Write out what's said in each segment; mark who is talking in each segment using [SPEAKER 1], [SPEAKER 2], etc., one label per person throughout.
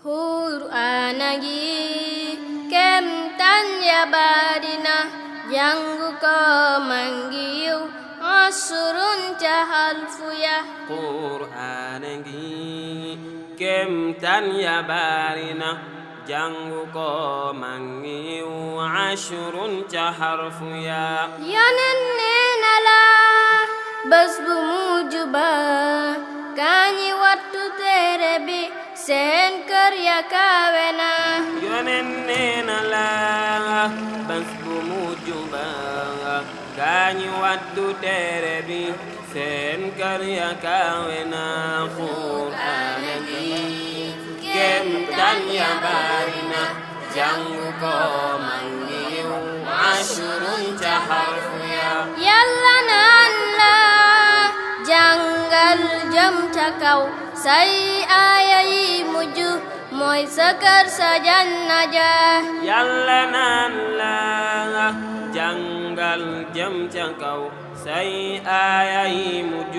[SPEAKER 1] Qur'aana gi kemtan ya barina jàngu ko mangiw asrun cahalfu ya
[SPEAKER 2] Qur'aana gi kemtan ya barina jàngu ko mangiw asrun cahalfu ya
[SPEAKER 1] Yonent nee na la bés bu mujj ba kañi wattu téere bi seen kër ya kawe na
[SPEAKER 2] Yonent nee na la bés bu mujj ba kañi wattu téere bi seen kër ya kawe na Qur'aana gi kemtan ya barina jàngu ko mangiw asrun cahalfu ya
[SPEAKER 1] Yàlla naan la jàngal jëm ca kaw say aaya yi mujj mooy sa kër sa janna ja
[SPEAKER 2] Yàlla naan la jàngal jëm ca kaw say aaya yi mujj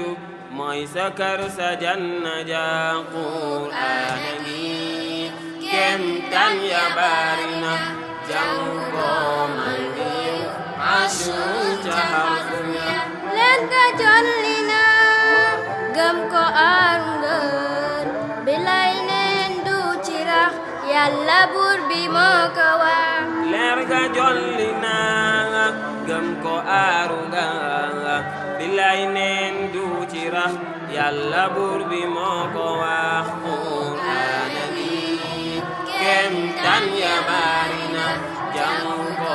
[SPEAKER 2] mooy sa kër sa janna ja Qur'aana gi kemtan ya barina jàngu ko mangiw asrun cahalfu ya
[SPEAKER 1] leen ka jolli na gëm ko aar ngër bilay neen du ci rax Yàlla buur bi moo ko wax
[SPEAKER 2] leer ga jolli na gëm ko aaru nga bilay neen du ci rax Yàlla buur bi moo ko wax Qur'aana gi kemtan ya barina jàngu ko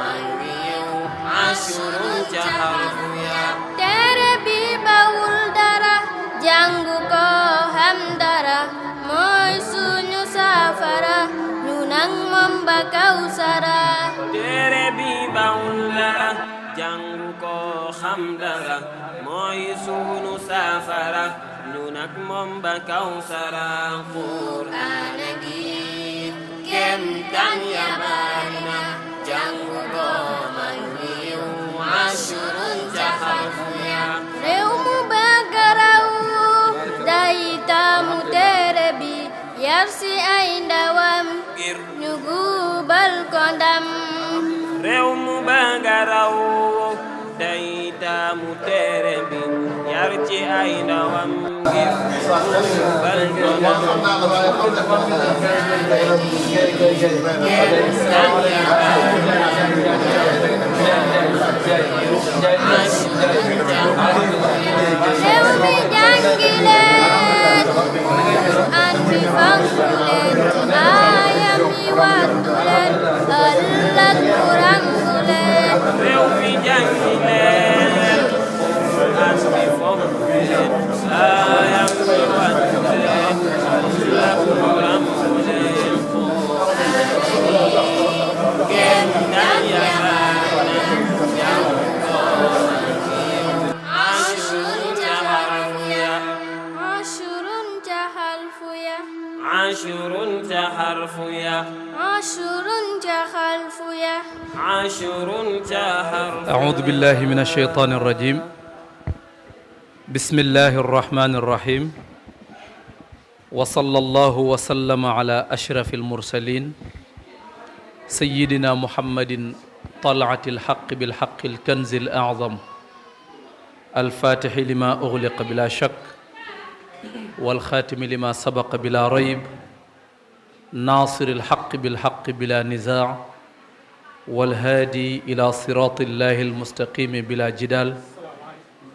[SPEAKER 2] mangiw asrun cahalfu ya
[SPEAKER 1] téere bi bawul dara jàngu ko xam dara mooy suñu saafara ñu nag moom ba Kawsara
[SPEAKER 2] téere bi bawul dara jàngu ko xam dara mooy sunu saafara ñu nag moom ba Kawsara Qur'aana gi kemtan ya barina jàngu ko mangiw asrun cahalfu ya
[SPEAKER 1] réew mu bëgg raw day taamu téere bi yar si ay ndawam
[SPEAKER 2] ngir
[SPEAKER 1] ñu gubal ko ndam
[SPEAKER 2] réew mu bëgg raw day taamu téere bi yar ci ay ndawam ngir gubal ko ndam
[SPEAKER 1] réew mi jàngi leen Alxuraan bi fonk leen aayam yi wattu leen ëllëg mu ràmmu leen
[SPEAKER 2] réew mi jàngi leen Alxuraan bi fonk leen aayam yi wattu leen ëllëg mu ràmmu leen kemtan ya barina jàngu ko asrun cahalfu ya
[SPEAKER 1] ashrun cahalfu ya
[SPEAKER 2] asrun cahalfu ya
[SPEAKER 1] ashrun cahalfu ya
[SPEAKER 2] asrun cahalfu
[SPEAKER 3] أعوذ بالله من الشيطان الرجيم بسم الله الرحمن الرحيم وصلى الله وسلم على أشرف المرسلين سيدنا محمد طلعة الحق بالحق الكنز الأعظم الفاتح لما أغلق بلا شك والخاتم لما سبق بلا ريب ناصر الحق بالحق بلا نزاع والهادي إلى صراط الله المستقيم بلا جدال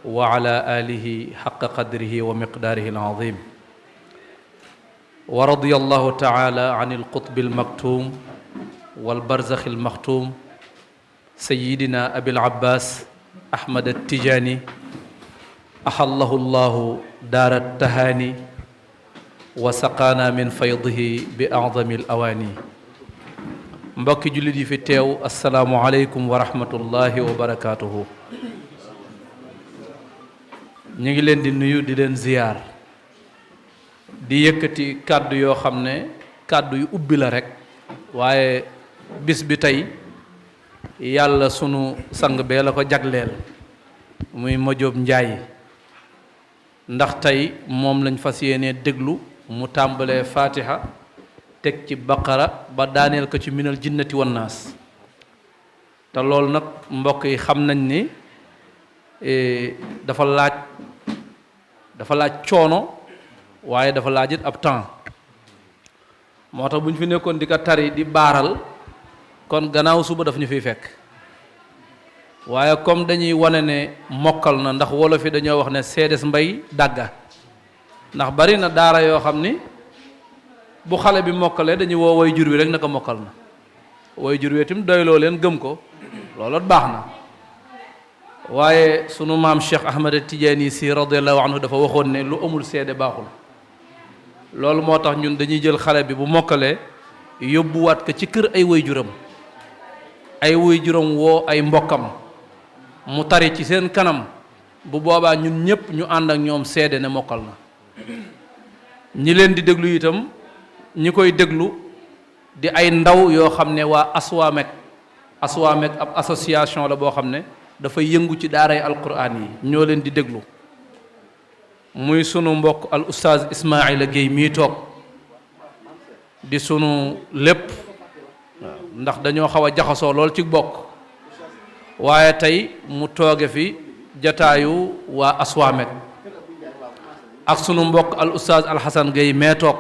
[SPEAKER 3] وعلى آله حق قدره ومقداره العظيم ورضي الله تعالى عن القطب المكتوم والبرزخ المختوم سيدنا أبي العباس أحمد التجاني أحله الله دار التهاني وسقانا من فيضه بأعظم الأواني mbokki jullit yi fi teew asalaamualeykum wa rahmatullahi wa barakaatuhu ñu ngi leen di nuyu di leen ziyaar di yëkkati kàddu yoo xam ne kàddu yu ubbi la rekk waaye bis bi tey yàlla sunu sang bee la ko jagleel muy Madiop Ndiaye ndax tey moom lañ fas yéenee déglu mu tàmbalee fatiha teg ci baqara ba daaneel ko ci minal jinnati wan naas te loolu nag mbokk yi xam nañ ni dafa laaj coono waaye dafa laajit ab temps moo tax bu ñu fi nekkoon di ko tari di baaral kon gannaaw suba daf ñu fiy fekk waaye comme dañuy wane ne mokkal na ndax wolof yi dañoo wax ne seedes mbay dàgga ndax bari na daara yoo xam ni bu xale bi mokkalee dañuy woo way jur wi rek naka mokkal na way jur wi itam doyloo leen gëm ko loolu baax na waaye sunu maam Cheikh Ahmed Tidiane Sy radiyallahu anhu dafa waxoon ne lu amul seede baaxul loolu moo tax ñun dañuy jël xale bi bu mokkalee yóbbuwaat ko ci kër ay waajuram woo ay mbokkam mu tari ci seen kanam bu boobaa ñun ñëpp ñu ànd ak ñoom seede ne mokkal na ñi leen di déglu itam ñi koy déglu di ay ndaw yoo xam ne waa Aswamek ab association la boo xam ne dafay yëngu ci daaray alquran yi ñoo leen di déglu muy sunu mbokk al ustaaz Ismaila Gueye mii toog di sunu lépp ndax dañoo xaw a jaxasoo lool ci bokk waaye tey mu tooge fi jataayu waa Aswamek ak sunu mbokk al ustaaz al Hasan Gueye mee toog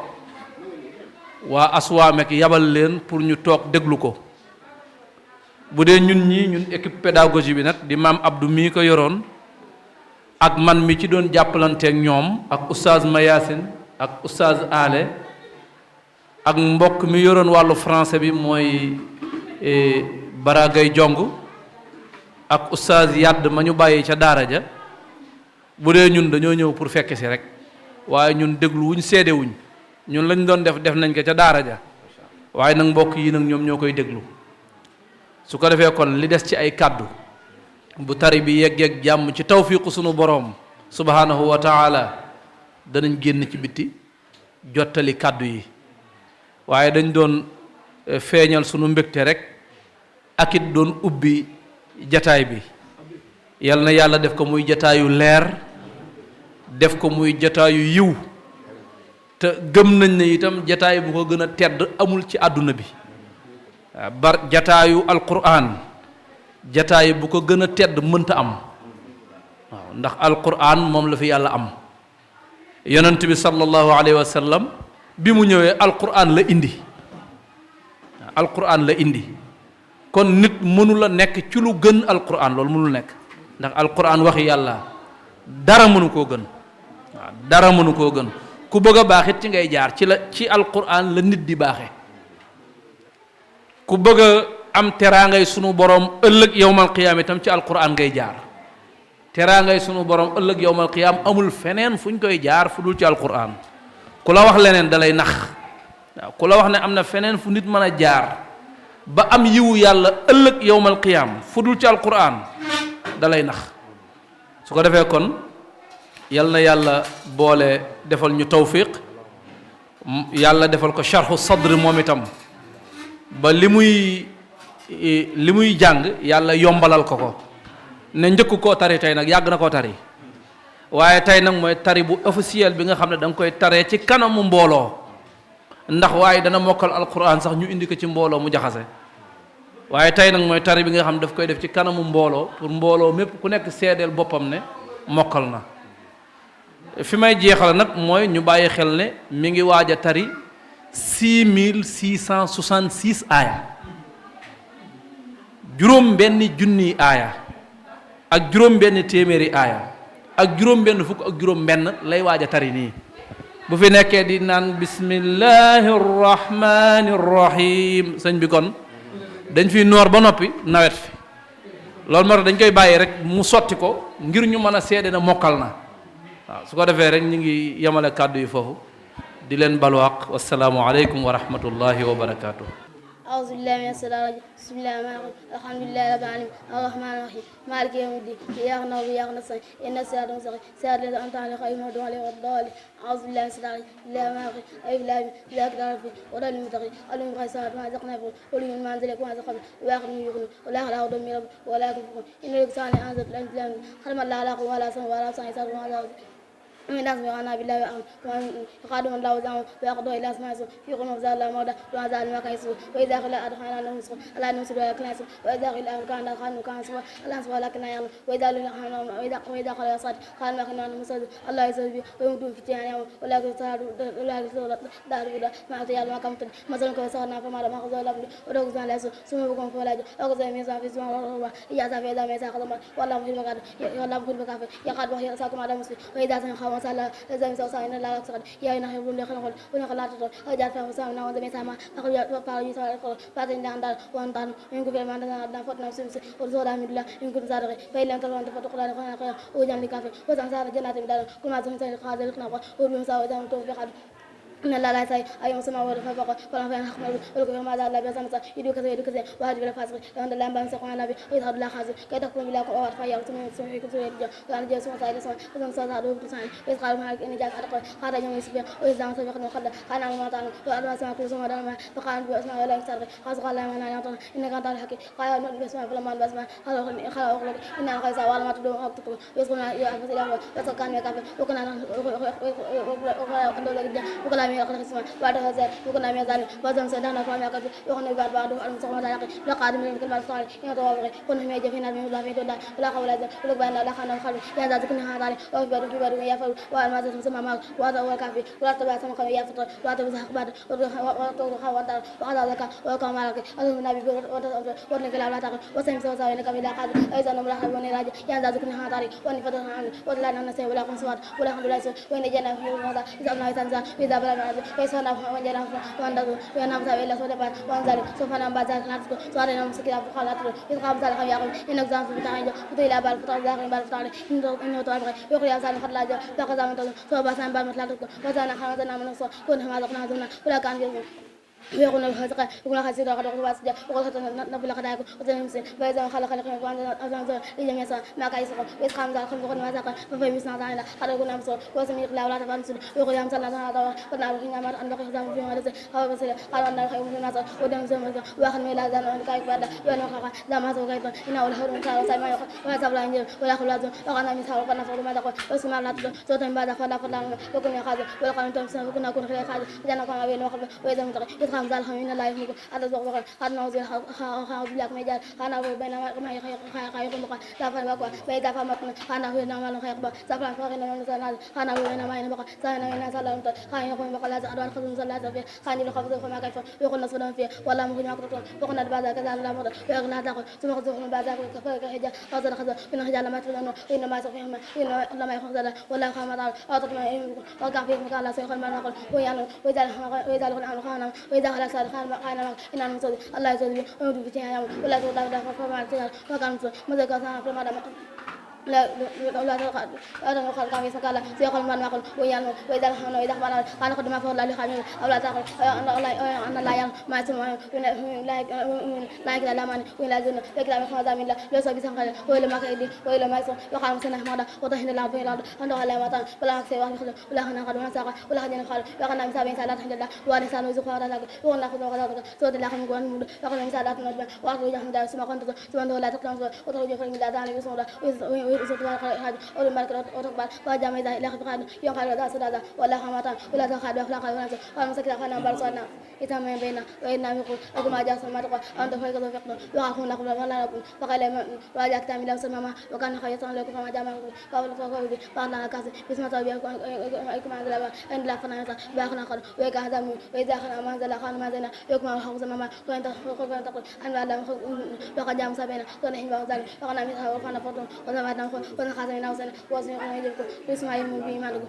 [SPEAKER 3] waa Aswamek yabal leen pour ñu toog déglu ko bu dee ñun équipe pédagogie bi nag di maam Abdou mii ko yoroon ak man mi ci doon jàppalanteeg ñoom ak oustaz Mayasin ak oustaz Ale ak mbokk mi yoroon wàllu français bi mooy Baragay Jong ak oustaz Yadd ma ñu bàyyi ca daara ja bu dee ñun dañoo ñëw pour fekk si rek waaye ñun déglu wuñ seede wuñ ñun lañ doon def nañ ko ca daara ja waaye nag mbokk yi nag ñoom ñoo koy déglu su ko defee kon li des ci ay kàddu bu tari bi yeggeeg jàmm ci tawfiiqu sunu boroom subhanahu wa taala danañ génn ci bitti jottali kàddu yi waaye dañ doon feeñal sunu mbégte rek ak it doon ubbi jataay bi yal na yàlla def ko muy jataayu leer def ko muy jataayu yiw te gëm nañ ne itam jataay bu ko gën a tedd amul ci àdduna bi jataayu alquran jataay bu ko gën a tedd mënta am waaw ndax alquran moom la fi yàlla am yonent bi sallallahu alayhi wa sallam bi mu ñëwee alquran la indi kon nit mënu la nekk ci lu gën alquran loolu mënul nekk ndax alquran waxi yàlla dara mënu koo gën waaw dara mënu koo gën ku bëgg a baax it ci ngay jaar ci alquran la nit di baaxe ku bëgg a am teraangay sunu borom ëllëg yowmal qiyaam itam ci alquran ngay jaar teraangay sunu borom ëllëg yowmal qiyaam amul feneen fu ñu koy jaar fu dul ci alquran ku la wax leneen da lay nax waaw ku la wax ne am na feneen fu nit mën a jaar ba am yiwu yàlla ëllëg yowmal qiyaam fu dul ci alquran da lay nax su ko defee kon yal na yàlla boole defal ñu tawfiq yàlla defal ko sharhu sadr moom itam ba li muy jàng yàlla yombalal ko ne njëkk koo tari tey nag yàgg na koo tari waaye tey nag mooy tari bu officiel bi nga xam ne da nga koy taree ci kanamu mbooloo ndax waaye dana mokkal alquran sax ñu indi ko ci mbooloo mu jaxase waaye tey nag mooy tari bi nga xam ne daf koy def ci kanamu mbooloo pour mbooloo mépp ku nekk seedeel boppam ne mokkal na fi may jeexal nag mooy ñu bàyyi xel ne mi ngi waaj a tari 6666 aaya juróom benn junniy aaya ak juróom benn téeméeri aaya ak juróom benn fukk ak juróom benn lay waaj a tari nii bu fi nekkee di naan bismillahi rrahmani rrahim sëñ bi kon dañ fi noor ba noppi nawet fi loolu moo tax dañ koy bàyyi rek mu sotti ko ngir ñu mën a seede na mokkal na waaw su ko defee rek ñu ngi yemale kàddu yi foofu di leen balwaaq wassalaamu aleykum wa rahmatullahi wa barakaatu.
[SPEAKER 1] أعوذ بالله من الشيطان الرجيم بسم الله الرحمن الرحيم الحمد لله رب العالمين الرحمن الرحيم مالك يوم الدين إياك نعبد وإياك نستعين إن الصراط المستقيم صراط الذين أنعمت عليهم غير المغضوب عليهم ولا الضالين أعوذ بالله من الشيطان الرجيم بسم الله الرحمن الرحيم ألف لام ذاك العرف ولا المتقين ألم خيسات ما رزقنا فيه ولي من منزلك ما رزقنا وآخر من يغني ولا خلا هدى من رب ولا كفر إن الإنسان أنزل الأنزل خلم الله على قوة ولا سمع ولا سمع من الناس يغنى بالله ويقعدون الله زعما ويقضوا إلى أسماء في قلوب زال الله موضع وزال ما كيسوا وإذا خلا أدخلنا لهم سوء لا نمسد ولا كناس وإذا خلا كان دخلنا كان سوء لا نسوى لكن يعلم وإذا خلا يصعد قال ما كنا نمسد الله يسوي ويمدون في تيان ولا يصعد ولا يصعد دار ولا ما تيال ما كم مثلا كم صارنا فما لما خذوا لبني ودوك زال يسوع ثم بكم فلا أو زي ميزان في زمان الله يا زافي إذا ميزان خدمة والله مخير مكان والله مخير مكان يقعد وهي ساكم على مسلم وإذا سنخ وصل لازم سوسا إن لا أكثر يا إنه يقول لي خلنا ونخلنا تطور أجل فهم سامنا وزمي سما أخذ فارج سوار فاتن دان وانتان يمكن في المعنى دان فتنا سمس ورزولا من الله يمكن زارق فإلا أنت وانت فتقلا خنا وجن لكافي وزن سار جنات بدار كل ما زمن سير خاذ الخنا وبمساوي دام توفيق إن الله لا يسعي أيام سما ورفع فوق فلان فين حكمه ولكن ما زال الله بيسمع يدوك كذا وهذا بلا فاسق لأن الله بان سقون الله ويذهب الله خازن كي تكون بلا قوة فيا وتمين سمي كل سوء الجو وأنا جالس ما سايد سما وزم ساعة دوب تسعين يسقى ما إني جالس أرقى هذا يوم يسبي ويزدان سبي خدمة خلا خانا ما تعلم وأنا سما كل سما دام فقان بأسماء ولا يسرق خاص قال ما أنا يعطون إن كان تعالى حكي قال بأسماء فلما بأسماء خلا أخلق إن أنا قيس ولا ما تدوم أكتب يسقون يأخذ إلى ويسقان يكافي وكنا وكنا ميأخذ اسمه هذا يكون أمي ذلك وزن سدنا فما يكفي يكون بعد المسلمين لا يقي لا قادم من كل ما صار يتوافق كل ما يجي فينا من الله في دودا ولا قول هذا ولا بين لا خنا خلو يا ذات كنا هذا وفي بدو يفعل وما ذات مسمى ما وهذا هو كافي ولا تبع سما كم يفطر ولا تبع بعد وهذا وهذا ذاك وكم مالك أظن النبي ولا كلا لا تقول وسيم سوا سوا إنك بلا قادر أيضا نمر حلو ونراجع يا ذات كنا هذا وني فتح عن ولا ننسى ولا قنصوات ولا حمد لله وين جنا في هذا إذا ما يتنزل إذا بلا ويسونا وانجنا وندو وينام سوي لا سودا بان وانزل سوفنا بازار ناتو سواري نام سكيلا بخالات يقام زال خم يقول إنك زان في بتاعي وتيلا بال فتاة زاخين بال فتاة إنه توابع يقول يا زال خلا جا لقد زمان تلو سو باسان بال مثلا تكون وزانا خلاص نام نص كون هم هذا كنا زمنا ولا كان يوم ويقول هذا يقول هذا سيد هذا قوات جا وقول هذا نبلا خداك وزين مسلم فإذا خلا خلا خلا وان أزان إذا مسا ما كايس ويس خام زال خم يقول ما زاك ففهم يسنا زاينا هذا يقول نام سو وسمي خلا ولا تفهم مسلم يقول يام سلا هذا ونام هنا ما أن بقي زمان في هذا هذا بس قال أن خير من الناس ودم زمان وآخر ميلا زمان أن كايك بعد وأنا خلا زمان سو كايك إن أول هرم كلا سايما يقول ولا تبلا إنجيل ولا خلا زمان وأنا مثال وأنا فوق ما تقول وسمع لا تقول صوتهم بعد خلا خلا يقول يا خالد ولا قام تمسنا وكنا نكون خلا خالد جانا كنا بين وقت وإذا متقي يتخام زال خمين الله يفنيكم هذا زوج بقى هذا نوزي خا بلاك مجال خانا بين ما يخيق بقى سافر بقى فإذا فهمتنا خانا هو نعمل خيق بقى سافر فقنا نزال خانا هو نعمل بقى سافر نزال أنت خانا يقوم بقى لازم أدوان خذون زال لازم فيه خاني لخبز خما كيف يقول نصنا فيه ولا ممكن يقطع وقنا بعد كذا لا مرة ويقنا تأكل ثم خذوا من بعد كفاية كحجة هذا خذ من خجالة ما تفهمنا وإنما سفيهم وإنما يخذ ذا ولا خام دار أعطت ما وقع فيه مكان لا سيخل ما نقول وإذا الخنا خانا وإذا خلا صار خانا إن المسود الله يسود ويودي فيها ولا تودع فما تجعل وكان مذكر سنة فما دام لا تقل كم يسكال سيقول من نقول ويان وإذا نحن وإذا خبرنا كان قد ما فعل الله خير أو لا تقل أن الله يعلم ما يسمع لا يكلا لمن ولا زين يكلا من خمسة من الله ليس بسنقل ولا ما كيدي ولا ما يسمع يقام سنة ماذا وتهين الله في الأرض أنه على ما تان ولا أكسي ولا خل ولا خنا قد ما ساق ولا خدين خال وقنا مسابين سالات حمد الله ولسان وزخوا هذا وقنا خذ وقنا سود الله خم قوان مود وقنا مسالات نجبا وأخذ يحمد الله سما كنت سما لا تقلم وتخرج فريق الله تعالى بسم الله ويسوع هذا أول ما كرت أتقبل وجامع ذا إلى خبر يوم قال ذا سدادا ولا خماتا ولا تخاد ولا خاد ولا ومسكنا خنا برصنا إتمام بينا وإننا يقول أكما جاء سما تقول أنت فيك ذوقنا وأخون لكم ولا نقول فقال وجاء كتامي لو سما وكان خيطان لكم فما جامع قبل فقول فأنا كاسي بسم الله بيا أكما ذا إن لا فنا بأخنا خد ويكهذا وإذا خنا ما زال خان ما زلنا يكما حوز ماما وأنت تقول أن لا وقد جاء مسابنا ونحن بعضنا وقنا مثل وقنا فضل وزمان نقول خاصة من أوسنا واسمع يجيكم بسمع يوم بيمانكم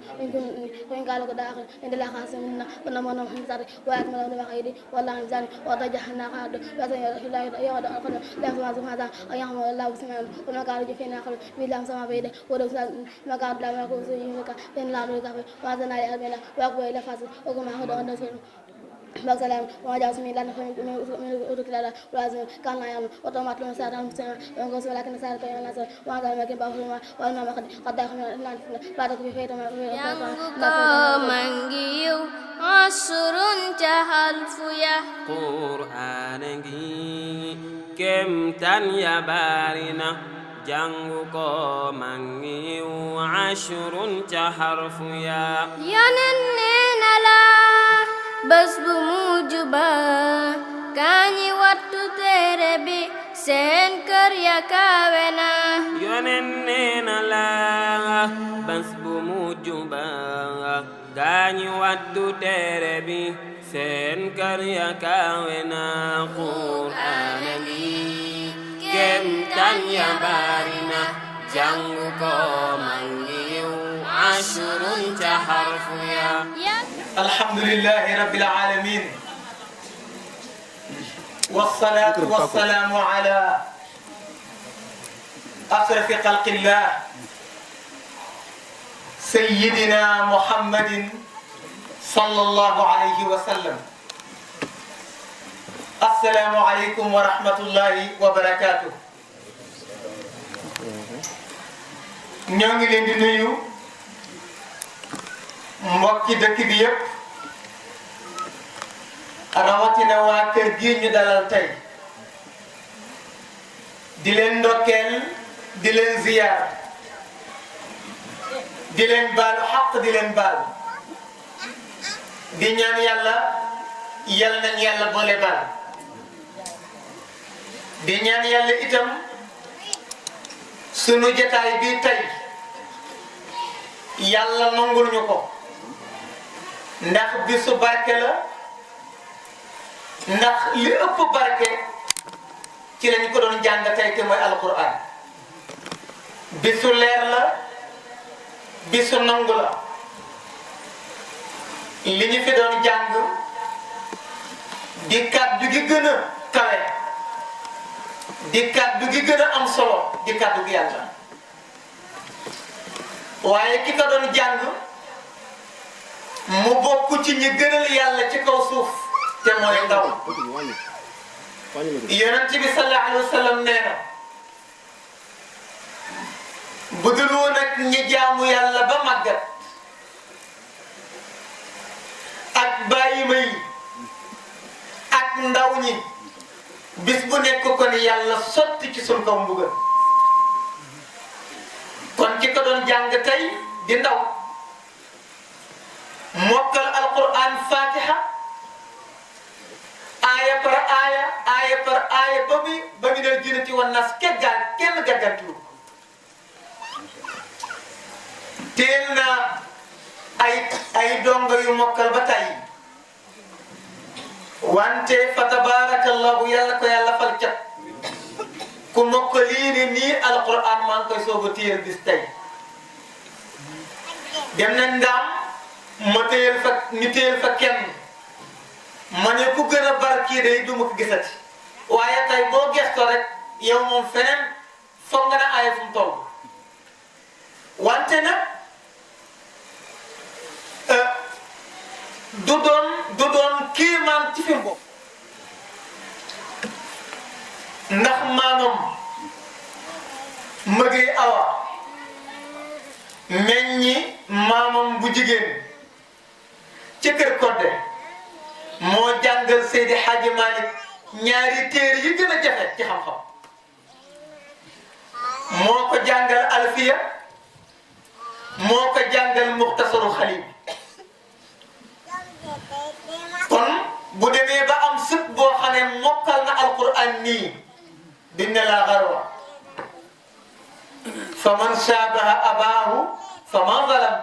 [SPEAKER 1] إن قالوا كذا آخر إن الله خاصة منا ونمنا محمد صار وأكمل من خيري والله نزال وتجحنا خاد وأتى لا يقعد أخذ لا سمع هذا أيام الله بسمع وما قالوا جفنا آخر بيلام سما بيده ودوس ما قال لا ما يقول سيجيك بين لا نريك وأتنا لأبنا وأقوى إلى فاس وكما هذا أن نسير بسلام وجاء سمي لنا من أدركنا لازم كان يوم وطمعت لنا سارة مسلمة ونقص ولكن سارة كيان ناس وهذا ما كان بافرما وما قد دخلنا لا تكفي فيت ما
[SPEAKER 4] يبقى منجيو عشر جهل فيا
[SPEAKER 2] قرآن كم تن يبارنا jàngu ko mangiw ashrun ca xarfu yaa
[SPEAKER 4] yonen nee na la bés bu mujj ba kañi wattu téere bi seen kër ya kaawe na
[SPEAKER 2] yonen nee na la bés bu mujj ba kañi wattu téere bi seen kër ya kaawe na Qur'aan ngi kem tan ya bari na jàngu ko mangiw ashrun ca xarfu yaa
[SPEAKER 5] alhamdulillahi rabbil alamin والصلاة والسلام على أشرف خلق الله سيدنا محمد صلى الله عليه وسلم السلام عليكم ورحمة الله وبركاته ñoo ngi leen di nuyu mbokki dëkk bi yépp rawatina waa kër gi ñu dalal tey di leen ndokkeel di leen ziyaar di leen baalu xaq di leen baal di ñaan yàlla yal nañ yàlla boole baal di ñaan yàlla itam sunu jotaay bi tey yàlla nangul ñu ko ndax bisu barke la ndax li ëpp barke ci lañ ko doon jàng tey te mooy alquran bisu leer la bisu nangu la li ñu fi doon jàng di kàddu gi gën a kawe di kàddu gi gën a am solo di kàddu gi yàlla waaye ki ko doon jàng mu bokk ci ñi gënal yàlla ci kaw suuf te mooy ndaw yonent bi sallallahu alayhi wa sallam nee na bu dul woon ak ñi jaamu yàlla ba màggat ak bàyyi may ak ndaw ñi bis bu nekk ko ni yàlla sotti ci sun kaw mbugal kon ki ko doon jàng tey di ndaw mokkal alquran fatiha aaya par aaya ba mi dal jinnati wan nas kenn gàggantu teel na ay dongo yu mokkal ba tey wante fa tabarakallahu yàlla ko yàlla fal cat ku mokkali ni nii alquran maa ngi koy soog a téyel bis tey dem nañ ndaam ma téyel fa ñu téyel fa kenn ma ne ku gën a barkii day du ma ko gisati waaye tey boo gestoo rek yow moom feneen foog nga ne aaya fu mu toll wante nag du doon kiimaan ci fi bopp ndax maamam mëgëy awa meññi maamam bu jigéen ci kër kodde moo jàngal Seydi Hadji Malick ñaari téere yi gën a jafe ci xam-xam moo ko jàngal alfiya moo ko jàngal muxtasaru xalil kon bu demee ba am sët boo xam ne mokkal na alquran nii dina la garwa fa man shabaha abaahu fa man zalam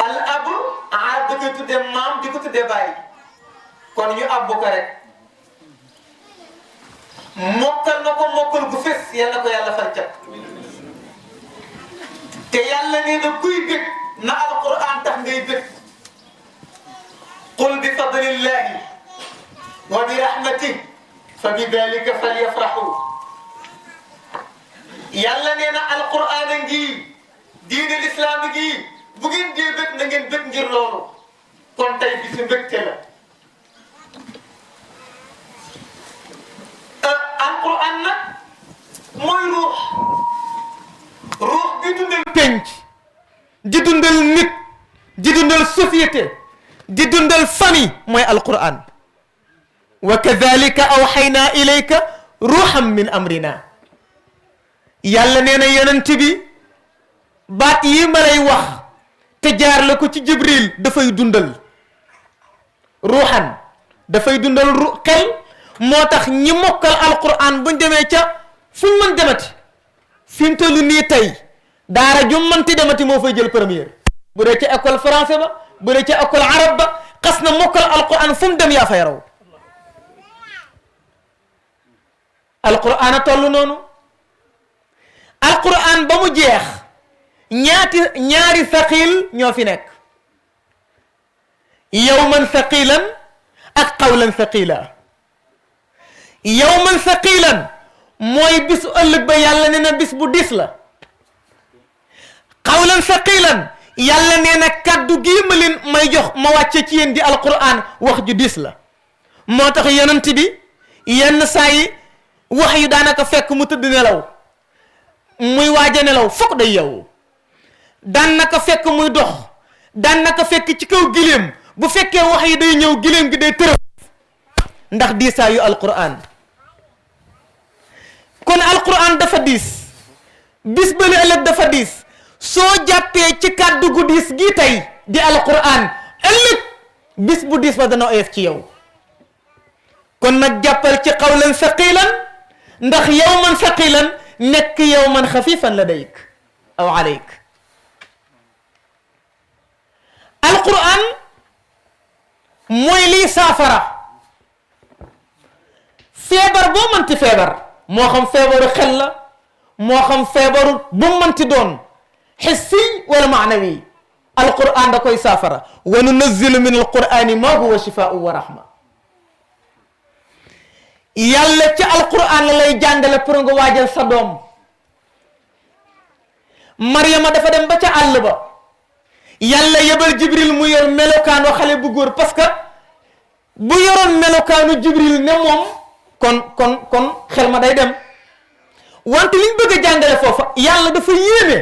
[SPEAKER 5] al ab aar di ko tudde maam di ko tudde bàyyi kon ñu abbu ko rek mokkal na ko mokkal gu fes yàlla ko yàlla fal cat te yàlla nee na kuy bég na alquran tax ngay bég qul bi fadlillahi wa bi rahmatihi fa bi dalika falyafrahu yàlla nee na alquran a ngi diine lislaam ngi bu ngeen dee bég na ngeen bég ngir loolu kon tey bisu mbégte la alquran nag mooy ruux bi dundal penc di dundal nit di dundal société di dundal famille mooy alquran wa kadhalika awhayna ilayka ruuhan min amrina yàlla nee na yonent bi baat yi ma lay wax te jaar la ko ci jibril dafay dundal ruuxan dafay dundal xel moo tax ñi mokkal alquran buñ demee ca fuñ mën demati fi mu toll nii tey daara ju mënti demati moo fay jël première bu dee ca école français ba bu dee ca école arabe ba xas na mokkal alquran fu mu dem yaa fay raw alquran a toll noonu alquran ba mu jeex ñaari saqiil ñoo fi nekk yawman saqiilan ak qawlan saqila yawman saqilan mooy bisu ëllëg ba yàlla nee na bis bu diis la qawlan saqilan yàlla nee na kaddu gii ma leen may jox ma wàcce ci yéen di alquran wax ju diis la moo tax yonent bi yenn saa yi wax yu daanaka fekk mu tëdd nelaw muy waaja nelaw fokk day yow daan naka fekk muy dox daan naka fekk ci kaw giléem bu fekkee wax yi day ñëw giléem gi day tërëf ndax diisaayu alquran kon alquran dafa diis bis ba ëllëg dafa diis soo jàppee ci kàddu gu diis gii tey di alquran ëllëg bis bu diis ba dana oyof ci yow kon nag jàppal ci qawlan saqilan ndax yawman saqilan nekk yawman xafifan ladayk aw alayk alquran mooy liy saafara feebar boo mënti feebar moo xam feebaru xel la moo xam feebaru bu mënti doon xissi wala maanawi alquran da koy saafara wa nunazzilu min alqurani ma huwa shifaau wa rahma yàlla ci alquran la lay jàngale pour nga waajal sa doom Maryama dafa dem ba ca àll ba yàlla yebal jibril mu yor melokaanu xale bu góor parce que bu yoroon melokaanu jibril ne moom kon xel ma day dem wante liñ bëgg a jàngale foofa yàlla dafa yéeme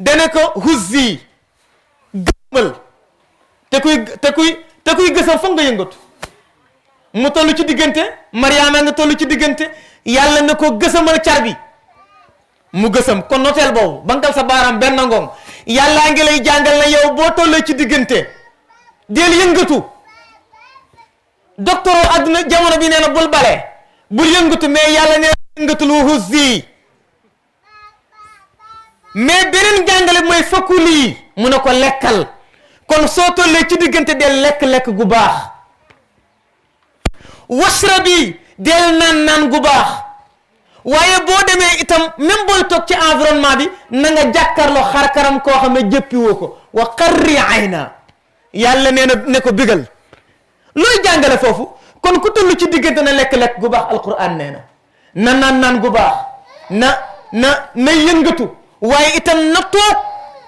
[SPEAKER 5] dane ko huzzi gëmal te kuy gësam foog nga yëngatu mu toll ci diggante Mariama nga toll ci diggante yàlla ne ko gësamal car bi mu gësam kon noteel boobu bankal sa baaraam benn ngoom yàllaa ngi lay jàngal na yow boo tollee ci diggante deel yëngatu docteur adduna jamono bi nee na bul bale bul yëngatu mais yàlla nee na yëngatul huzzi mais beneen jàngale mooy fakuli mu ne ko lekkal kon soo tollee ci diggante del lekk-lekk gu baax washrabi del naan gu baax waaye boo demee itam même booy toog ci environnement bi na nga jàkkarloo xarkaram koo xam ne jëppiwoo ko wa qarri ayna yàlla nee na ne ko bigal looy jàngale foofu kon ku toll ci diggante na lekk-lekk gu baax alquran nee na naan gu baax na yëngatu waaye itam na toog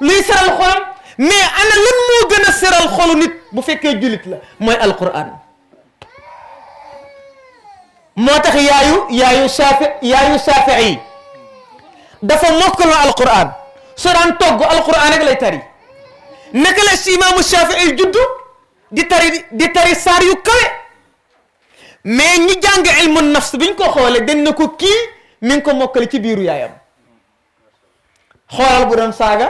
[SPEAKER 5] luy seral xolam mais ana lan moo gën a seral xolu nit bu fekkee julit la mooy alquran moo tax yaayu Shafii dafa mokkaloo alquran soo daan togg alquran rek lay tari naka la si imaamu Shafii juddu di tari saar yu kawe mais ñi jàng ilmu nafs biñ ko xoolee dañ na ko kii mi ngi ko mokkale ci biiru yaayam xoolal bu doon saaga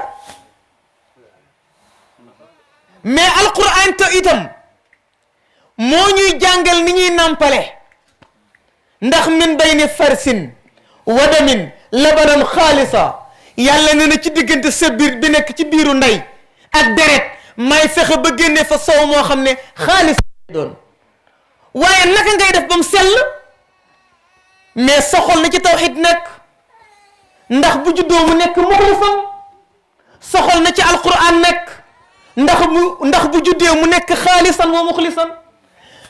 [SPEAKER 5] mais alquran te itam moo ñuy jàngal ni ñuy nàmpale ndax min bayni farsin wa damin labanan xaalisa yàlla nee na ci diggante sa biir bi nekk ci biiru ndey ak deret may fexe ba génne fa sow moo xam ne xaalis doon waaye naka ngay def ba mu sell mais soxol na ci tawxid nekk ndax bu juddoo mu nekk muxlisan soxol na ci alquran nekk ndax bu juddee mu nekk xaalisan wa muxlisan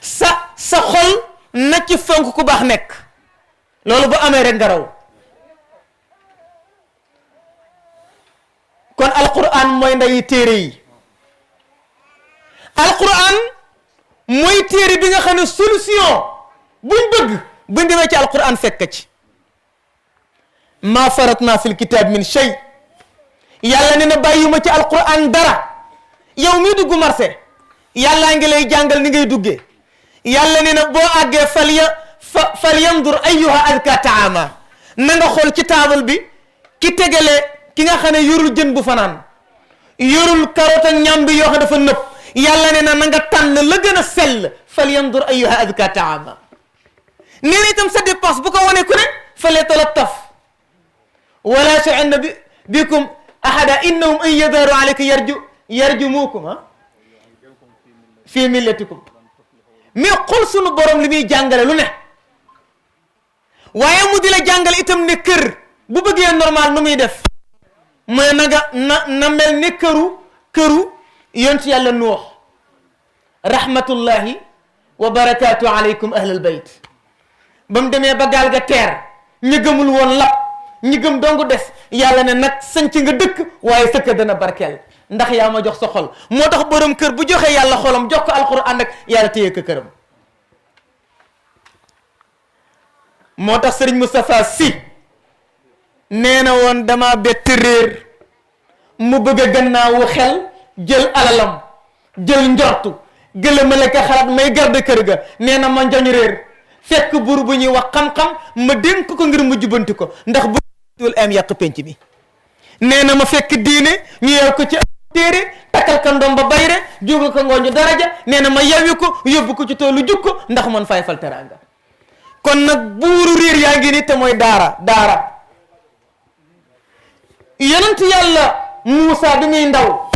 [SPEAKER 5] sa xol na ci fonk ku baax nekk loolu bu amee rek nga raw kon alquran mooy ndayi téere yi alquran mooy téere bi nga xam ne solution buñ demee ci alquran fekk ci ma faratna fil kitab min shay yàlla ne na bàyyuma ci alquran dara yow mii dugg marché yàllaa ngi lay jàngal ni ngay duggee yàlla ne na boo àggee fal yandur ayyuha azka taama na nga xool ci taabal bi ki tegale ki nga xam ne yorul jën bu fanaan yorul carotte ak ñambi yoo xam dafa nëpp yàlla ne na nga tànn la gën a sell fal yandur ayyuha azka taama nee na itam sa dépense bu ko wane ku ne fale talattaf wala yash'anna bikum ahada innahum in yadharu alayka yarjumukum fi millatikum mais xool sunu borom li muy jàngale lu ne waaye mu di la jàngale itam ne kër bu bëggee normal nu muy def mooy na mel ne këru yonent yàlla Nuux rahmatullahi wa barakaatu alaykum ahlal bayt ba mu demee ba gaal ga teer ñi gëmul woon lap ñi gëm dongu des yàlla ne nag sanc nga dëkk waaye sëkk dana barkeel ndax yaa ma jox sa xol moo tax borom kër bu joxe yàlla xolam jox ko alquran ak yàlla téye ko këram moo tax sëriñ Moustapha Sy nee na woon dama bett réer mu bëgg a gannaawu xel jël alalam jël njortu gëlëmale ka xalaat may garde kër ga nee na ma njoñ réer fekk buur bu ñuy wax xam-xam ma dénk ko ngir mu jubanti ko ndax bu tul am yàq penc mi nee na ma fekk diine ñu yeew ko ci téere takkal ka ndoom ba bayre jógal ko ngooñu daraja nee na ma yawi ko yóbbu ko ci toolu jukko ndax man fay fal teraanga kon nag buuru réer yaa ngi ni te mooy daara yonent yàlla Muusa bi muy ndaw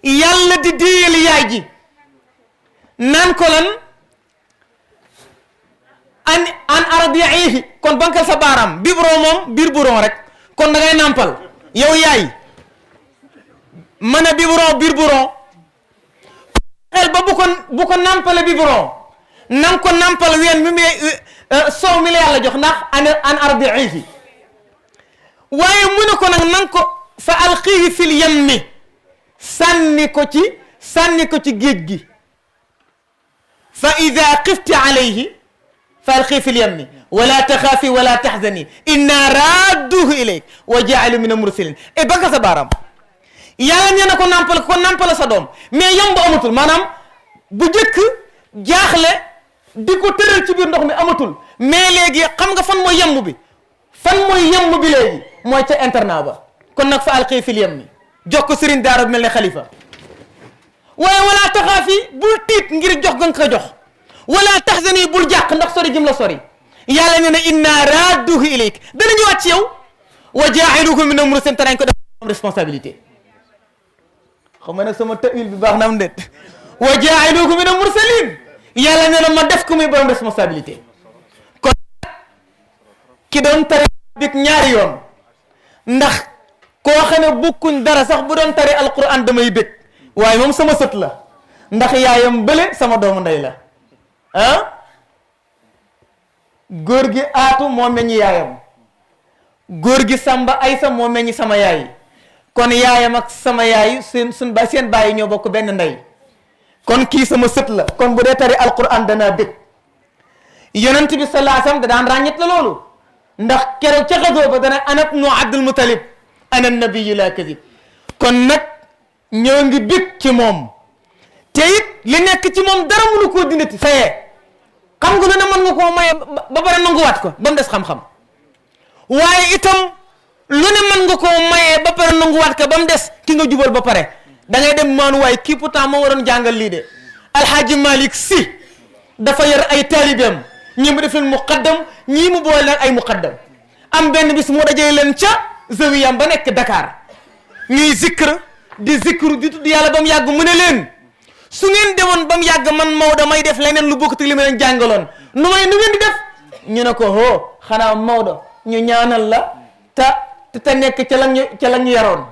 [SPEAKER 5] yàlla di déeyal yaay ji naan ko lan an ardiihi kon bankal sa baaraam biberon moom biir buron rek kon da ngay nàmpal yow yaay mën a biberon biir buron xel ba bu ko nàmpale biberon nang ko nàmpal ween mi soow mi la yàlla jox ndax an ardiihi waaye mu ne ko nag nang ko fa alqihi fil yammi sànni ko ci géej gi fa ida xifti alayhi fa alqi fil yammi wala taxaafi wala taxzani inna radduhu ilayk wa jaalu min mursalin e banka sa baaraam yàlla nee na ko nàmpal sa doom mais yamb amatul maanaam bu jëkk jaaxle di ko tëral ci biir ndox mi amatul mais léegi xam nga fan mooy yamb bi léegi mooy ca internat ba kon nag fa alqi fil yammi jox ko sëriñ daara bi mel ne xalifa waaye wala taxaafi bul tiit ngir jox nga ko jox wala taxzani bul jàq ndax sori jëm la sori yàlla nee na inna radduhu ilayk dana ñëwaat ci yow wa jaa'iluhu min al-mursalin te dañ ko def responsabilité xam nga nag sama tawil bi baax na am déet wa jaa'iluhu min al-mursalin yàlla nee na ma def ko muy borom responsabilité kon ki doon tari bik ñaari yoon ndax koo xam ne bokkuñ dara sax bu doon tari alquran damay bég waaye moom sama sët la ndax yaayam bële sama doomu ndey la góor gi aatu moo meññ yaayam góor gi samba aysa moo meññ sama yaay kon yaayam ak sama yaay seen bàyyi ñoo bokk benn ndey kon kii sama sët la kon bu dee tari alquran danaa bég yonent bi sallallahu alayhi wasallam da daan ràññet la loolu ndax keroog ca xasoo ba dana ana ibnu abdul mutalib ana nabiyu la kadib kon nag ñoo ngi bég ci moom te it li nekk ci moom dara mënu koo dindati fayee xam nga lu ne mën nga koo maye ba pare nanguwaat ko ba mu des xam-xam waaye itam lu ne mën nga koo maye ba pare nanguwaat ko ba mu des ki nga jubal ba pare da ngay dem maanu waaye kii pourtant moo waroon jàngal lii de alhaaji Malick Sy dafa yor ay taalibeem ñii mu def leen muqaddam ñii mu boole leen ay muqaddam am benn bis mu dajee leen ca zawiyam ba nekk Dakar ñuy zikr di zikru di tudd yàlla ba mu yàgg mu ne leen su ngeen demoon ba mu yàgg man Maodo may def leneen lu bokkut li ma leen jàngaloon nu ngeen di def ñu ne ko hoo xanaa Maodo ñu ñaanal la te nekk ca la ñu yaroon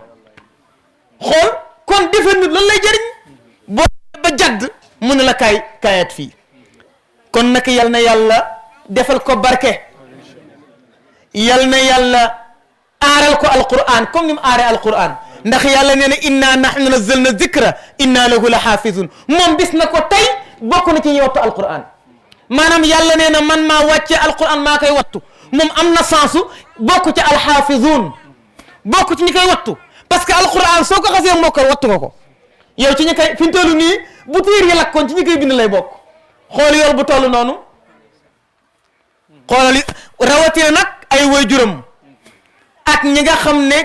[SPEAKER 5] xool kon defe nit lan lay jëriñ boo ba jadd mu ne la kaayat fii kon nag yal na yàlla defal ko barke yal na yàlla aaral ko alquran comme ni mu aaree alquran ndax yàlla nee na inna nahnu nazzalna zikra inna lahu la xaafizun moom bis na ko tey bokk na ci ñuy wattu alquran maanaam yàlla nee na man maa wàccee alquran maa koy wattu moom am na sensu bokk ci alxaafizun bokk ci ñi koy wattu parce que alquran soo ko xasee mokkal wattu nga ko yow ci ñi koy fi ñu toll nii bu tiir yi lakkoon ci ñi koy bind lay bokk xool yool bu toll noonu xoolal rawatina nag ay waajuram ak ñi nga xam ne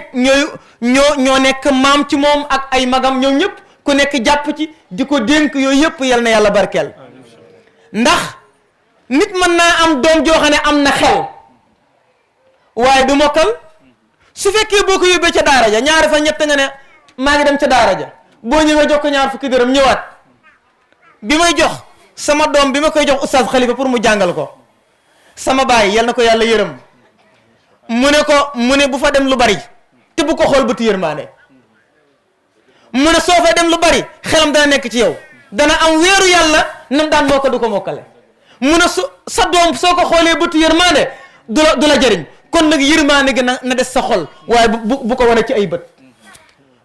[SPEAKER 5] ñoo nekk maam ci moom ak ay magam ñoom ñëpp ku nekk jàpp ci di ko dénk yooyu yëpp yal na yàlla barkeel ndax nit mën naa am doom joo xam ne am na xel waaye du mokkal su fekkee boo ko yóbbee ca daara ja ñaari fa ñett nga ne maa ngi dem ca daara ja boo ñëwee jox ko ñaar fukki dërëm ñëwaat bi may jox sama doom bi ma koy jox oustaz Khalifa pour mu jàngal ko sama baay yal na ko yàlla yërëm mu ne bu fa dem lu bari te bu ko xool bëtu yërmaane mu ne soo fa dem lu bari xelam dana nekk ci yow dana am weeru yàlla nam daan moo ko du ko mokkale mu ne sa doom soo ko xoolee bëtu yërmaane du la jëriñ kon nag yërmaane gi na des sa xol waaye bu ko wane ci ay bët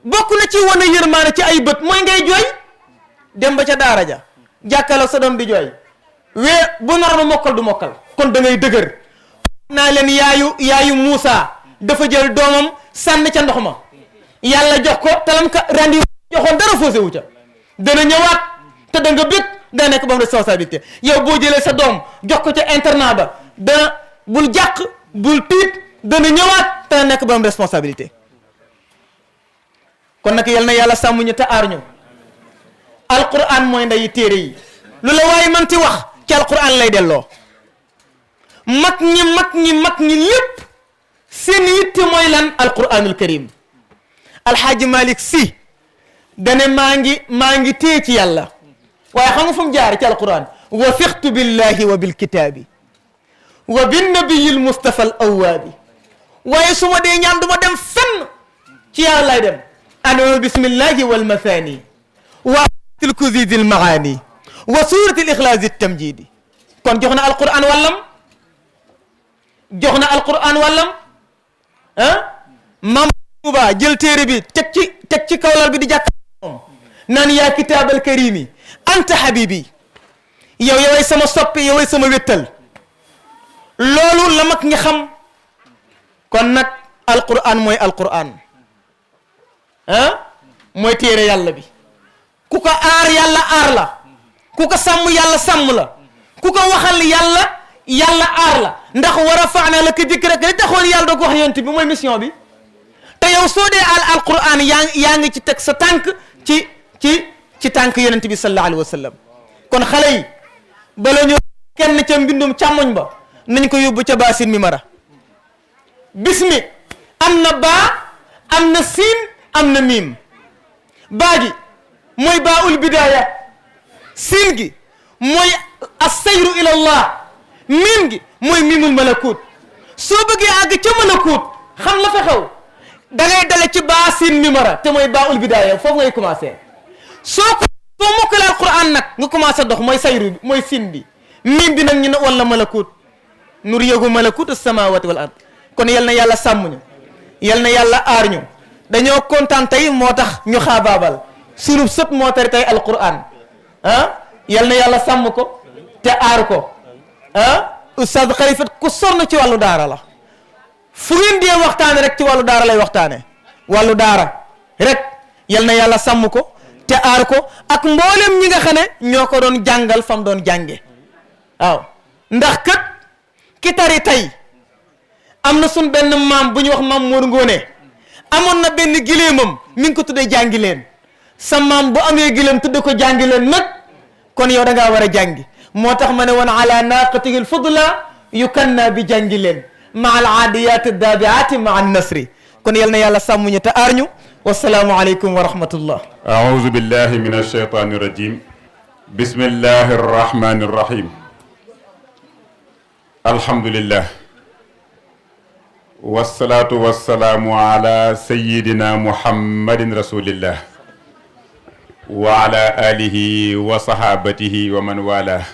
[SPEAKER 5] bokk na ci wane yërmaane ci ay bët mooy ngay jooy dem ba ca daara ja jàkkaarloo sa doom di jooy bu naroon mokkal du mokkal kon da ngay dëgër naa leen yaayu Muusa dafa jël doomam sànni ca ndox ma yàlla jox ko talam ka rendi joxoon dara faussé wu ca dana ñëwaat te da nga bét daa nekk ba mu responsabilité yow boo jëlee sa doom jox ko ca internat ba dana bul jàq bul tiit dana ñëwaat te nekk ba mu responsabilité kon nag yal na yàlla sàmm ñu te aar ñu alquran mooy ndeyi téere yi lu la waaye manti wax ci alquran lay delloo mag ñi lépp seen yitte mooy lan alquranul karim alxaaji Malick si dane maa ngi téye ci yàlla waaye xam nga fu mu jaar ci alquran wa fiqtu billahi wa bilkitaabi wa binnabiyil mustafa al awwaabi waaye su ma dee ñaan du ma dem fenn ci yàlla lay dem ana bismillahi wal mathani wa ayatil kuzidi al maani wa surati al ikhlaasi tamjidi kon jox na alquran wallam maam Tuuba jël téere bi teg ci kawlal bi di jàkk moom naan yaa kitaabal karimi anta habibi yoway sama soppe yoway sama wéttal loolu la mag ñi xam kon nag alquran mooy alquran mooy téere yàlla bi ku ko aar yàlla aar la ku ko sàmm yàlla sàmm la ku ko waxal yàlla aar la ndax wa rafa'na laka dikraka li taxoon yàlla da ko wax yonent bi mooy mission bi te yow soo dee alquran yaa ngi ci teg sa tànk ci tànk yonent bi sallallahu alayhi wa sallam kon xale yi bala ñu kenn ca mbindum càmmoñ ba nañ ko yóbbu ca baasin mi mara bismi am na baa am na siin am na miim baa gi mooy baa ul bidaaya siin gi mooy assayru ila allah miim gi mooy miimul malakut soo bëggee àgg ca malakut xam la fa xew da ngay dale ci baa siin mi mara te mooy baa ul bidaaya foofu ngay commencé soo mokkale alquran nag nga commencé dox mooy sayru bi mooy siin bi miim bi nag ñu ne wala malakut nuriyahu malakut as-samawati wal ard kon yal na yàlla sàmm ñu yal na yàlla aar ñu dañoo kontaan tey moo tax ñu xaabaabal sunu sët moo tari tey alquran yal na yàlla sàmm ko te aar ko Oustaz Khalifa ku sonn ci wàllu daara la fu ngeen dee waxtaane rek ci wàllu daara lay waxtaane wàllu daara rek yal na yàlla sàmm ko te aar ko ak mboolem ñi nga xam ne ñoo ko doon jàngal fam doon jànge waaw ndax kat ki tari tey am na suñ benn maam bu ñu wax maam Mor Ngone amoon na benn gileemam mi ngi ko tuddee jàngi leen sa maam bu amee gileem tudde ko jàngi leen nag kon yow da ngaa war a jàngi moo tax ma ne woon ala naqatihi l fudla yukanna bi jàngi leen maa al aadiyat dabiati maa an nasri kon yal na yàlla sàmm ñu te aar ñu wasalaamu aleykum wa rahmatullah
[SPEAKER 6] aoudu billahi min alsheytani irrajim bismillahi arrahmani irrahim alhamdulillah wasalaatu wasalaamu ala sayidina muhammadin rasulillah wa ala alihi wa sahabatihi wa man wala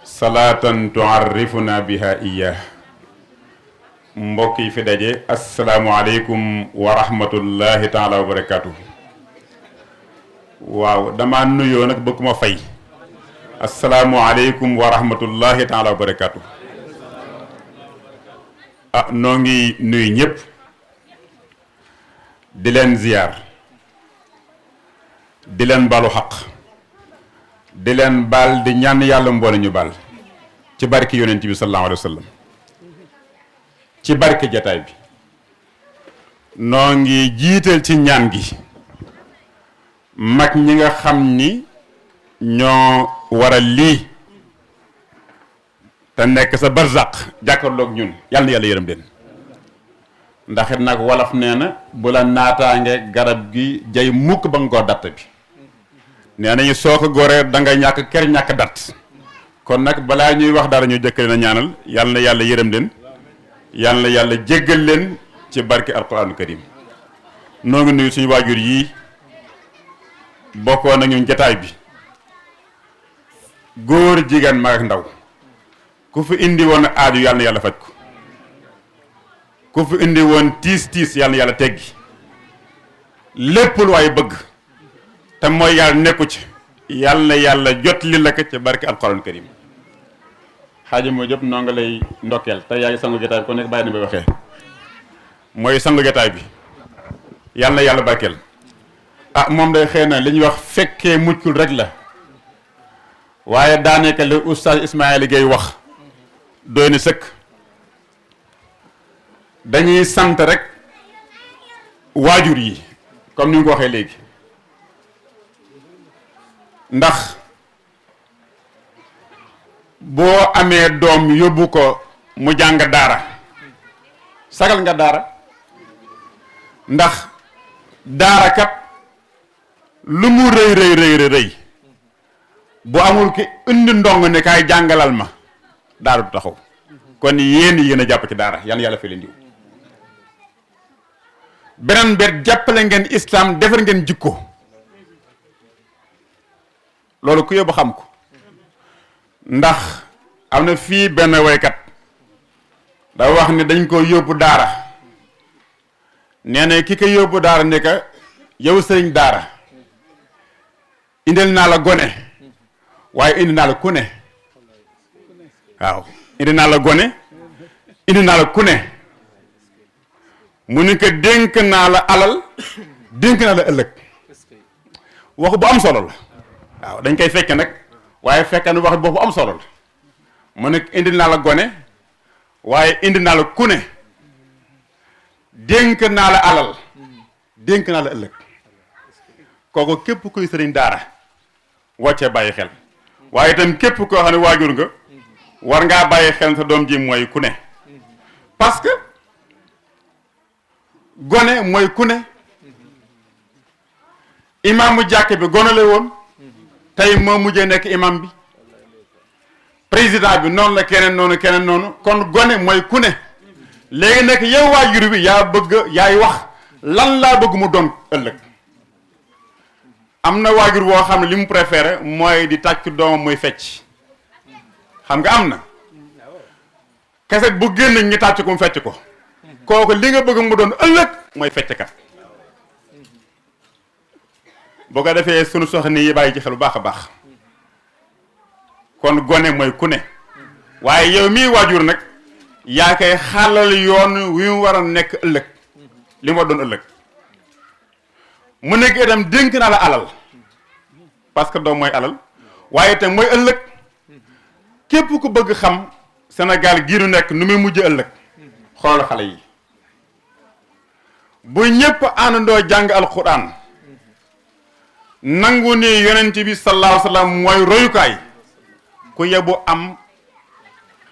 [SPEAKER 6] salaatan tuarrifuna biha iya mbokk yi fi daje asalaamualeykum wa rahmatullahi taala wa barakatuh waaw dama nuyoo nag bëgg ma fay asalaamualeykum wa rahmatullahi taala wa barakatuh noo ngi nuyu ñëpp di leen ziyaar di leen balu xaq di leen baal di ñaan yàlla mboole ñu baal ci barki yonent bi sallallahu alayhi wa sallam ci barke jataay bi noo ngi jiital ci ñaan gi mag ñi nga xam ni ñoo waral lii te nekk sa barzaq jàkkarloog ñun yàlla na yàlla yërëm leen ndax it nag wolof nee na bu la naataange garab gi jay mukk ba nga koo datt bi nee nañu soo ko goree da nga ñàkk ker ñàkk datt kon nag balaa ñuy wax dara ñu jëkkale na ñaanal yàlla na yàlla yërëm leen yàlla na yàlla jéggal leen ci barke alquraanu karim noo ngi nuyu suñu waajur yii bokkoon nañu jataay bi góor jigéen mag ak ndaw ku fi indi woon aaju yàlla na yàlla faj ko ku fi indi woon tiis yàlla na yàlla teggi lépp lu waay bëgg te mooy yàlla nekku ci yàlla na yàlla jot li la ko ci barke alquraan karim xaaji moo jëpp noo nga lay ndokkeel te yaa ngi sangu jotaay bi ko nekk bàyyi na ba waxee mooy sangu jotaay bi yàlla na yàlla barkeel ah moom day xëy na li ñuy wax fekkee muccul rek la waaye daanaka li oustaz Ismaïla Gueye wax doy na sëkk dañuy sant rek waajur yi comme ni nga ko waxee léegi ndax boo amee doom yóbbu ko mu jàng daara sagal nga daara ndax daara kat lu mu rëy bu amul ki indi ndong ne kaay jàngalal ma daara du taxaw kon yéen a jàpp ci daara yàlla fi leen diw beneen bet jàppale ngeen islam defar ngeen jikko loolu ku yóbbu xam ko ndax am na fii benn waykat da wax ni dañ ko yóbbu daara nee na ki ko yóbbu daara ne ka yow sëriñ daara indil naa la gone waaye indi naa la ku ne waaw indi naa la gone indi naa la ku ne mu ni ko dénk naa la alal dénk naa la ëllëg wax bu am solo la waaw dañ koy fekke nag waaye fekke na wax bu am solo la mu ne indi naa la gone waaye indi naa la ku ne dénk naa la alal dénk naa la ëllëg kooku képp kuy sëriñ daara wàccee bàyyi xel waaye itam képp koo xam ne waajur nga war ngaa bàyyi xel sa doom ji mooy ku ne parce que gone mooy ku ne imaamu jàkk bi gone la woon tey moo mujjee nekk imam bi président bi noonu la keneen noonu kon gone mooy ku ne léegi nag yow waajur bi yaay wax lan laa bëgg mu doon ëllëg am na waajur woo xam ne li mu préféré mooy di tàcc doomam muy fecc xam nga am na kaset bu génn ñu tàcc ko mu fecc ko kooku li nga bëgg mu doon ëllëg mooy fecckat boo ko defee sunu soxna yi bàyyi ci xel bu baax a baax kon gone mooy ku ne waaye yow mii waajur nag yaa koy xàllal yoon wi mu war a nekk ëllëg li mu war doon ëllëg mu nekk itam dénk naa la alal parce que doom mooy alal waaye itam mooy ëllëg képp ku bëgg xam Sénégal gii nu nekk nu muy mujj ëllëg xoolal xale yi bu ñépp àndandoo jàng alquran nangu ni yonent bi sallallahu alayhi wa sallam mooy royukaay ku yebu am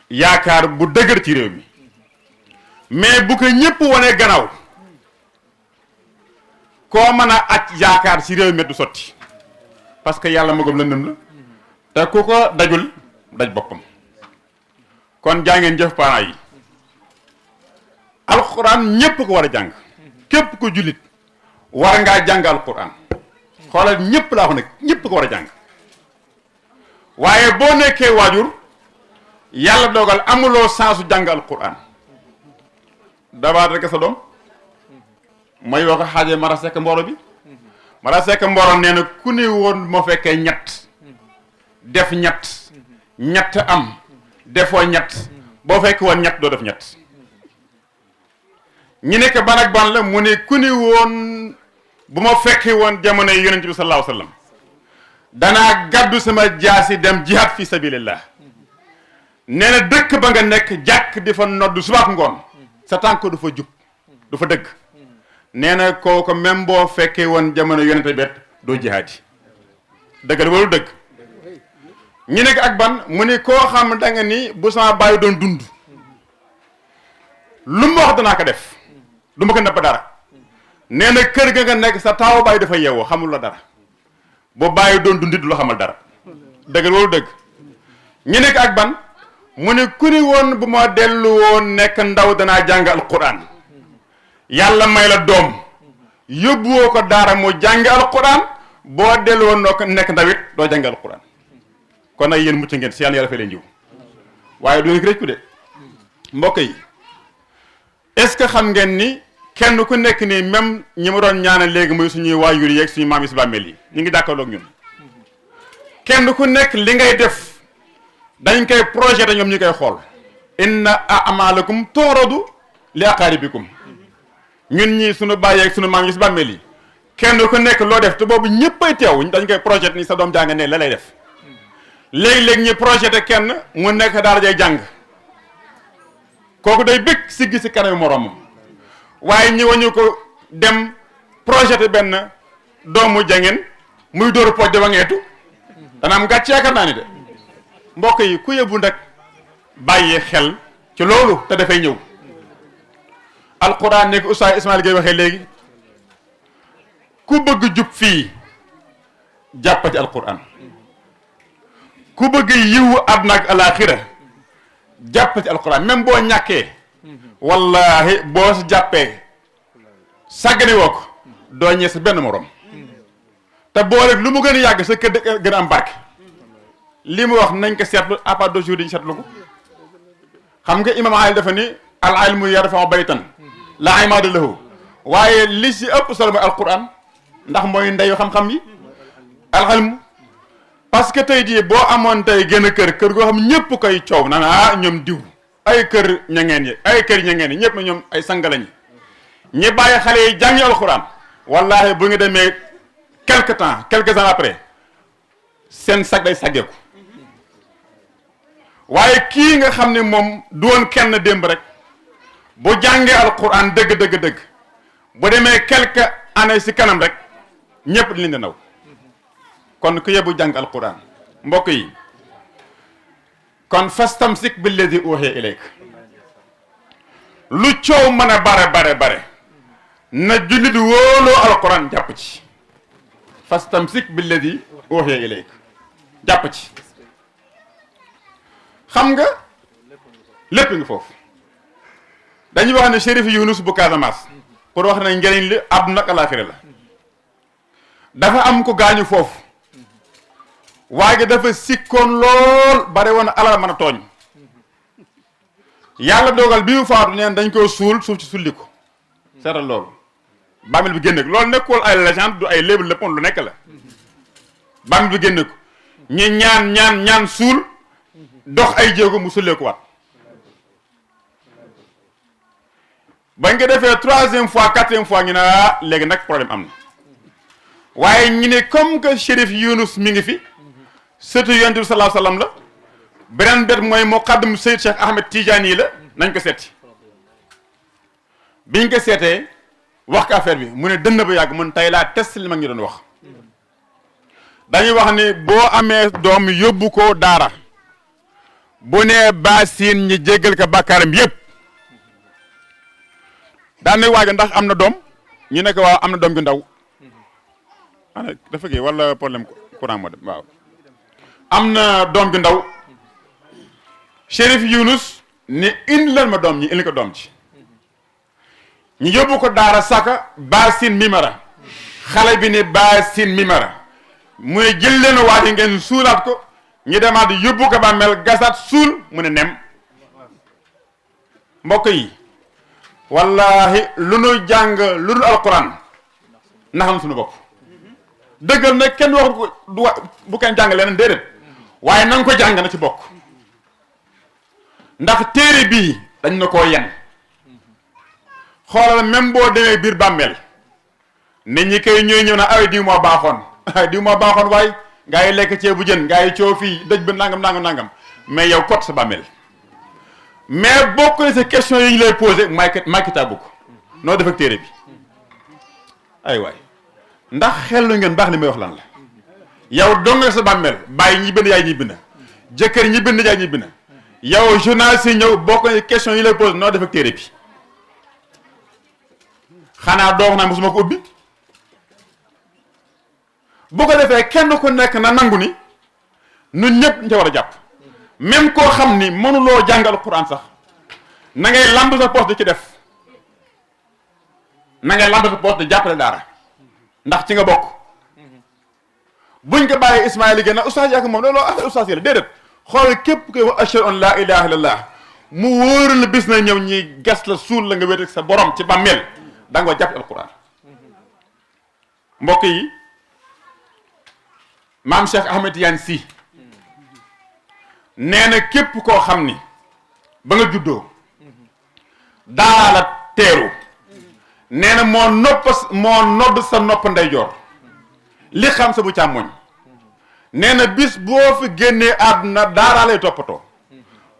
[SPEAKER 6] yaakaar bu dëgër ci réew mi mais bu ko ñépp wane gannaaw koo mën a aj yaakaar ci réew mi du sotti parce que yàlla magam lëndëm la te ku ko dajul daj boppam kon jàngeen jëf parents yi alquran ñépp ko war a jàng képp ko jullit war ngaa jàng alquran xoolal ñépp laa wax nag ñépp ko war a jàng waaye boo nekkee waajur yàlla dogal amuloo sansu jàng alquran dabaat rek sa doom mooy wax xaaje Mara Seck Mboro bi Mara Seck Mboro nee na ku ne woon moo fekkee ñett def ñett am defoo ñett boo fekk woon ñett doo def ñett ñi nekk ban ak ban la mu ne ku ne woon bu ma fekkee woon jamono yi yonent bi sallallahu alayhi wa sallam danaa gàddu sama jaasi dem jihad fi sabilillah nee na dëkk ba nga nekk jàkk di fa nodd subaak ngoon sa tànk du fa jub du fa dëgg nee na kooku même boo fekkee woon jamono yonente bet doo jihaati dëgg la walu dëgg ñu nekk ak ban mu ni koo xam da nga ni bu sama bàyyi doon dund lu mu wax danaa ko def du ma ko nëbb dara nee na kër ga nga nekk sa taawu bàyyi dafa yeewoo xamul la dara boo bàyyi doon dund du la xamal dara dëgg la walu dëgg ñu nekk ak ban mu ne ku ni woon bu ma dellu woon nekk ndaw danaa jàng alquran yàlla may la doom yóbbuwoo ko daara mu jàng alquran boo dellu woon noo ko nekk ndawit doo jàng alquran kon nag yéen mucc ngeen si yàlla fay leen jiw waaye du ngeen rëccu de mbokk yi est-ce que xam ngeen ni kenn ku nekk nii même ñi ma doon ñaanal léegi muy suñuy waajur yeeg suñu maam yi si bàmmeel yi ñu ngi jàkkaarloog ñun kenn ku nekk li ngay def dañ koy projeté ñoom ñu koy xool inna a'malakum tu'radu li aqaribikum ñun ñii suñu bàyyi ak suñu maam yi si bàmmeel yi kenn ku nekk loo def te boobu ñëppay teew dañ koy projeté ni sa doom jàng ne la lay def léegi-léegi ñu projeté kenn mu nekk daara jay jàng kooku day bëgg siggi si kanam moroomam waaye ñi wañu ko dem projeté benn doomu jangeen muy dóoru poj de wangeetu dana am gàcc yaakaar naa ni de mbokk yi ku yëbbu nag bàyyi xel ci loolu te dafay ñëw alquran nekk Oustaz Ismaïla Gueye waxee léegi ku bëgg jub fii jàppati alquran ku bëgg yiwu àdduna ak alaaxira jàppati alquran même boo ñàkkee wallahi boo si jàppee sàggane woo ko doo ñee sa benn morom te boo rek lu mu gën a yàgg sa kër gën a am barke li mu wax nañ ko seetlu à part de jour yi ñu seetlu ko xam nga imam Ali dafa ni al ilmu yarfa'u baytan la imaada lahu waaye li si ëpp solo mooy alquran ndax mooy ndeyu xam-xam yi al ilmu parce que tey jii boo amoon tey gën a kër goo xam ñëpp koy coow naan ah ñoom diw ay kër ñangeen yi ay kër ñangeen yi ñëpp na ñoom ay sang lañu ñi bàyyi xale yi jàngi alquran wallahi bu nga demee quelques ans après seen sag day saggeeku waaye kii nga xam ne moom du woon kenn démb rek bu jàngee alquran dëgg bu demee quelques années si kanam rek ñëpp di leen di naw kon ku yebu jàng alquran mbokk yi kon fastamsik billadi uhiya ilayk lu coow mën a bare na jullit wóoloo alquran jàpp ci fastamsik billadi uhiya ilayk jàpp ci xam nga lépp nga foofu dañuy wax ne Chérif Yunus bu Casamance pour wax ne njëriñ li àdduna ak alaaxira la dafa am ko gaañu foofu waaye dafa sikkoon lool bare woon alal mën a tooñ yàlla dogal bi mu faatu neen dañ koo suul suuf ci sulli ko seetal loolu bàmmeel bi génne ko loolu nekkul ay légende du ay léebal léppoon lu nekk la bàmmeel bi génne ko ñi ñaan suul dox ay jéego mu sullee ko waat bañ ko defee 3e fois 4e fois ñu ne léegi nag problème am na waaye ñu ne comme que Chérif Yunus mi ngi fi surtout yonent bi sallallahu alayhi wasallam la beneen bet mooy muqaddam Seyd Cheikh Ahmed Tidiane yi la nañ ko seeti biñ ko seetee wax ko affaire bi mu ne dënn ba yàgg mun tey laa test li mag ñu doon wax dañuy wax ni boo amee doom yóbbu ko daara bu nee baasin ñi jéggal ko bàkkaaram yépp daan na waaja ndax am na doom ñu ne ko waaw am na doom ju ndaw ana dafa kii wala problème courant moo dem waaw am na doom ju ndaw Chérif Yunus ne indi leen ma doom ñi indi ko doom ci ñu yóbbu ko daara saka baasin mimara xale bi ne baasin mimara mu ne jël leen waaji ngeen suulaat ko ñu demaat yóbbu ko ba mel gasaat suul mu ne nem mbokk yi wallahi lu nu jàng lu dul alquran naxam suñu bopp dëggal nag kenn waxu ko du bu kenn jàng leneen déedéet waaye na nga ko jàng na ci bokk ndax téere bii dañ na koo yen xoolal même boo demee biir bàmmeel nit ñi koy ñëw na ay diw moo baaxoon diw moo baaxoon waaye gaa yi lekk ceebu jën gaa yi coo fii dëj ba nangam mais yow kot sa bàmmeel mais bokk na sa question yi ñu lay posé maa kitaabu ko noo def ak téere bi ay waay ndax xellu ngeen baax li may wax lan la yow dong sa bàmmeel bàyyi ñi bind yaay ñi bind jëkkër ñi bind yaay ñi bind yow journaliste yi ñëw bokk na question yi lay posé noo def ak téere bi xanaa doo wax naa mosuma ko ubbi bu ko defee kenn ku nekk na nangu ni ñun ñëpp ñu ca war a jàpp même koo xam ni mënuloo jàngal Alxuraan sax na ngay lamb sa poste di ci def na ngay lamb sa poste di jàppale daara ndax ci nga bokk buñ ko bàyyee Ismaïla gën a ustaas yaa ko moom loolu affaire ustaas yi la déedéet xool képp koy wax ashhadu an laa ilaaha illallah mu wóoru la bis na ñëw ñi gas la suul la nga wéet ak sa borom ci bàmmeel da nga jàpp Alxuraan mbokk yi maam Cheikh Ahmed Tidiane Sy nee na képp koo xam ni ba nga juddoo daara la teeru nee na moo nodd sa nopp ndeyjoor li xam sa bu càmmoñ nee na bis boo fi génnee àdduna daaraa lay toppatoo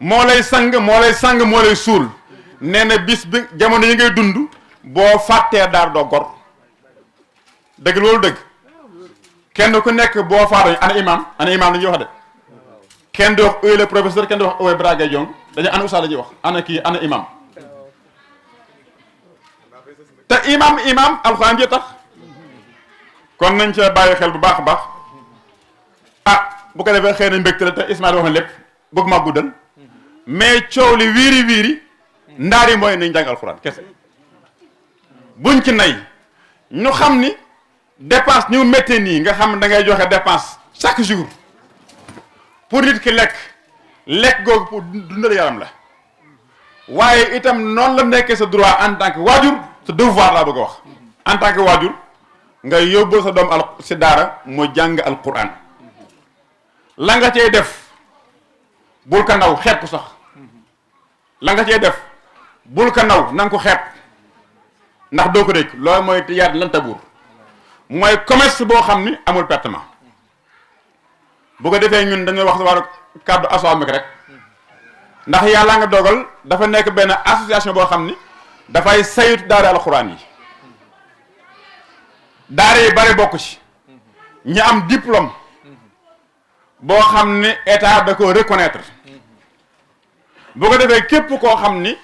[SPEAKER 6] moo lay sang moo lay suul nee na bis bi jamono yi ngay dund boo fàttee daar doo gor dëgg loolu dëgg kenn ku nekk boo faatoo ana imam la ñuy wax de kenn di wax uy le professeur kenn di wax uy Braga Jong dañu ana usa la ñuy wax ana kii ana imam te imam alxuraan ji tax kon nañ ca bàyyi xel bu baax a baax bu ko defee xëy na mbégte la te Ismaïla wax na lépp bëgg maa guddal mais coow li wiiri ndaari mooy nañ jàng alxuraan kese buñ ci nay ñu xam ni dépense ñu méttee nii nga xam ne da ngay joxe dépense chaque jour pour nit ki lekk googu pour dundal yaram la waaye itam noonu la nekkee sa droit en tant que waajur sa devoir laa bëgg a wax en tant que waajur nga yóbbu sa doom si daara mu jàng alquran la nga cey def bul ka naw xeeb ko sax la nga cey def bul ka naw na nga ko xeeb ndax doo ko dégg loolu mooy yaat lan tabuur mooy commerce boo xam ni amul pertement bu ko defee ñun dañuy wax sa wàllu kàddu assoamik rek ndax yàlla nga dogal dafa nekk benn association boo xam ni dafay saytu daara alxuraan yi daara yi bari bokk ci ñi am diplôme boo xam ni état da ko reconnaître bu ko defee képp koo xam ni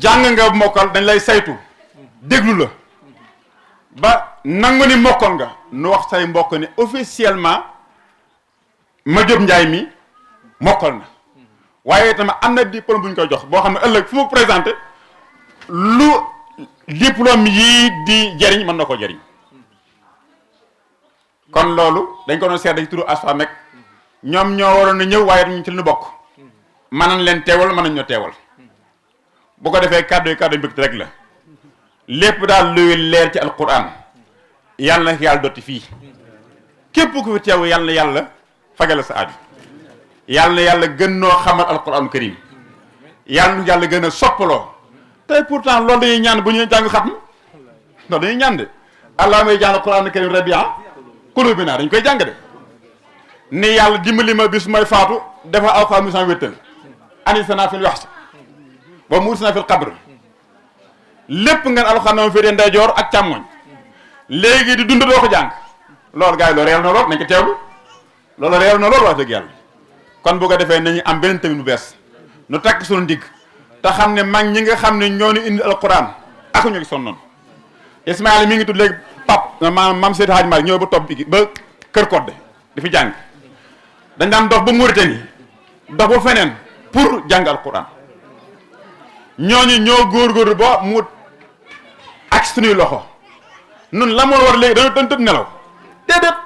[SPEAKER 6] jàng nga mokkal dañ lay saytu déglu la ba nangu ni mokkal nga nu wax say mbokk ni officiellement Madiop Ndiaye mi mokkal na waaye itam am na diplôme bu ñu koy jox boo xam ne ëllëg fu mu présenté lu diplôme yii di jëriñ mën na ko jëriñ kon loolu dañ ko doon seet dañ turu ASFAMEC ñoom ñoo waroon a ñëw waaye ñu ci lu bokk mën nañ leen teewal mën nañ ñoo teewal bu ko defee kàddu yi mbégte rek la lépp daal luy leer ci alquran yàlla na yàlla dotti fii képp ku fi teew yàlla na yàlla fagale sa aaju yàlla na yàlla gën noo xamal alquran karim yàlla na yàlla gën a soppaloo tey pourtant loolu dañuy ñaan bu ñuy jàng xatm non dañuy ñaan de allah may jàng alquran karim rabia qulubina dañ koy jàng de ni yàlla dimbali ma bis may faatu dafa alquran mi sama wéttal anisana fil waxsi wa mursina fil qabr lépp ngeen alxuraan na ma féetee ndeyjoor ak càmmoñ léegi di dund doo ko jàng loolu gars yi loolu réew na lool nañ ko teewlu loolu réew na lool wax dëgg yàlla kon bu ko defee nañu am beneen tamit bu bees nu takk suñu ndigg te xam ne mag ñi nga xam ne ñoo ñu indi alxuraan ak ñu ngi sonnoon Ismaïla mi ngi tudd léegi pap maam Seydi Hadj Malick ñëw ba topp bi ba Kër Kodde di fi jàng dañ daan dox ba Mauritanie dox ba feneen pour jàng alxuraan ñooñu ñoo góorgóorlu ba mu ak suñuy loxo nun la moo war léegi dañu tëdd nelaw déedéet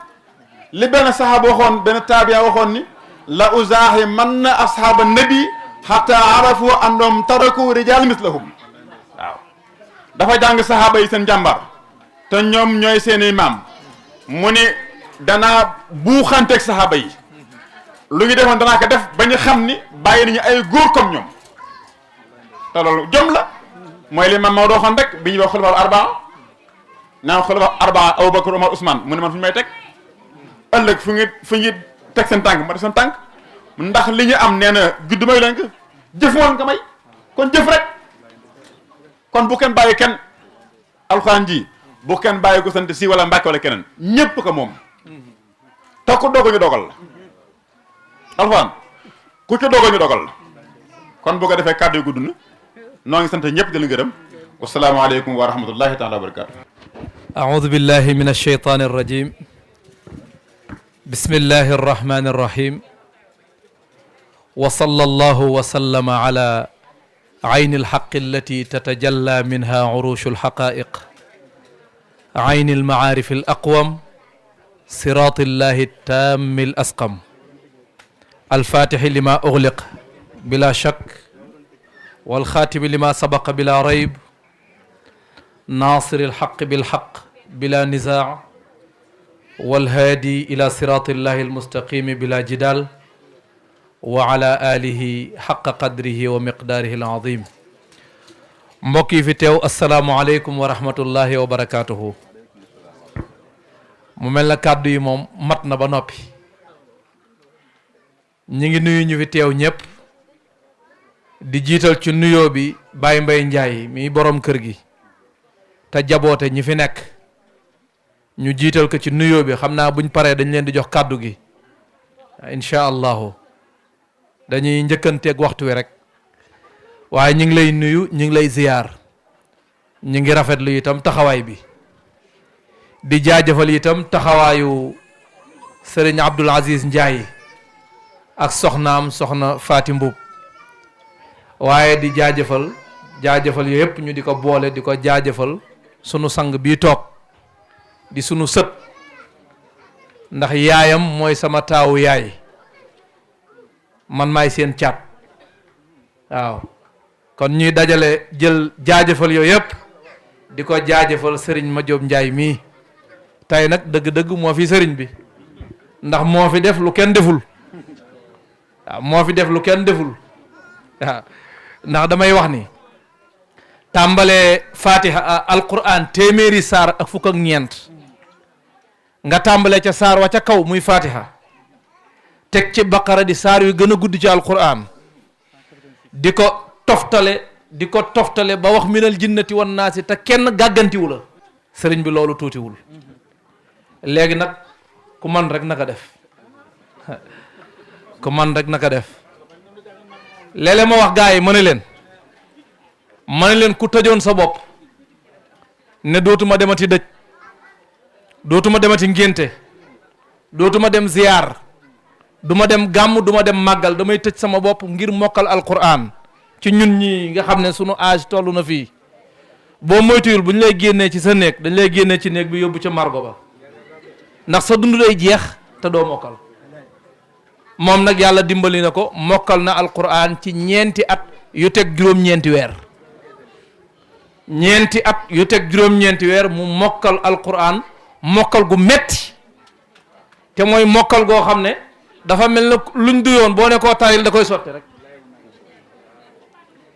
[SPEAKER 6] li benn saxaaba waxoon benn taabiya waxoon ni la uzaahi man na ashaaba nabi hatta arafu annahum taraku rijal mislahum waaw dafa jàng saxaaba yi seen jàmbar te ñoom ñooy seeni maam mu ni danaa buuxanteeg saxaaba yi lu ñu defoon danaa ko def ba ñu xam ni bàyyi nañu ay góor comme ñoom te loolu jom la mooy li ma Maodo waxoon rek bi ñuy wax xulafa arbaa naan xulafa arbaa Abubakar Umar Ousmane mu ne man fu ñu may teg ëllëg fu ngi teg seen tànk ma def seen tànk ndax li ñu am nee na judd may leen ko jëf woon nga may kon jëf rek kon bu kenn bàyyi kenn alxuraan ji bu kenn bàyyi ko sant si wala Mbàkke wala keneen ñépp ko moom te ku dogo ñu dogal la alxuraan ku ci dogo ñu dogal la kon bu ko defee kàddu yu gudd na noo ngi sant ñëpp di la gërëm wasalaamu aleykum wa rahmatullahi taala wa barakatu
[SPEAKER 3] أعوذ بالله من الشيطان الرجيم بسم الله الرحمن الرحيم وصلى الله وسلم على عين الحق التي تتجلى منها عروش الحقائق عين المعارف الأقوم صراط الله التام الأسقم الفاتح لما أغلق بلا شك والخاتم لما سبق بلا ريب ناصر الحق بالحق بلا نزاع والهادي إلى صراط الله المستقيم بلا جدال وعلى آله حق قدره ومقداره العظيم mbokki fi teew asalaamualeykum wa rahmatullahi wa barakatuhu mu mel na kàddu yi moom mat na ba noppi ñi ngi nuyu ñu fi teew ñëpp di jiital ci nuyoo bi Baye Mbaye Ndiaye mi borom kër gi te jaboote ñi fi nekk ñu jiital ko ci nuyoo bi xam naa buñ paree dañ leen di jox kàddu gi incha allahu dañuy njëkkanteeg waxtu wi rek waaye ñu ngi lay nuyu ñu ngi lay ziyaar ñu ngi rafetlu itam taxawaay bi di jaajëfal itam taxawaayu sëriñ Abdul Aziz Ndiaye ak soxnaam soxna Faati Mbub waaye di jaajëfal yooyu yëpp ñu di ko boole di ko jaajëfal sunu sang bii toog di sunu sët ndax yaayam mooy sama taawu yaay man maay seen caat waaw kon ñuy dajale jël jaajëfal yooyu yëpp di ko jaajëfal sëriñ Madiop Ndiaye mii tey nag dëgg-dëgg moo fi sëriñ bi ndax moo fi def lu kenn deful waaw moo fi def lu kenn deful waaw ndax damay wax ni tàmbalee fatiha alquran téeméeri saar ak fukk ak ñeent nga tàmbalee ca saar wa ca kaw muy fatiha teg ci baqara di saar yu gën a gudd ci alquran di ko toftale ba wax minal jinnati wan naasi te kenn gàggantiwu la sëriñ bi loolu tuutiwul léegi nag ku man rek naka def ku man rek naka def léeg-léeg ma wax gaa yi ma ne leen ku tëjoon sa bopp ne dootuma demati dëj dootuma demati ngénte dootuma dem ziyaar duma dem gàmm duma dem màggal damay tëj sama bopp ngir mokkal alquran ci ñun ñi nga xam ne sunu âge toll na fii boo moytuwul bu ñu lay génnee ci sa néeg dañ lay génnee ci néeg bi yóbbu ca margo ba ndax sa dund day jeex te doo mokkal moom nag yàlla dimbali na ko mokkal na alquran ci ñeenti at yu teg juróom-ñeenti weer ñeenti at yu teg juróom-ñeenti weer mu mokkal alquran mokkal gu metti te mooy mokkal goo xam ne dafa mel na luñ duyoon boo ne koo taril da koy sotti rek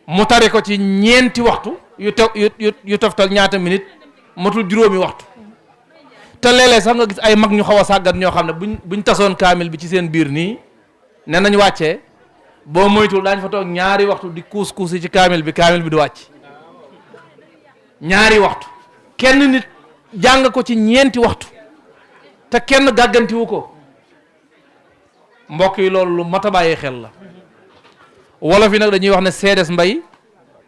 [SPEAKER 3] mu tari ko ci ñeenti waxtu yu toftal ñaata minute matul juróomi waxtu te léeg-léeg sax nga gis ay mag ñu xaw a sàggat ñoo xam ne buñ tasoon kaamil bi ci seen biir nii ne nañ wàccee boo moytul daañ fa toog ñaari waxtu di kuus yi ci kaamil bi du wàcc ñaari waxtu kenn nit jàng ko ci ñeenti waxtu te kenn gàggantiwu ko mbokk yi loolu lu mat a bàyyi xel la wolof yi nag dañuy wax ne seedes mbay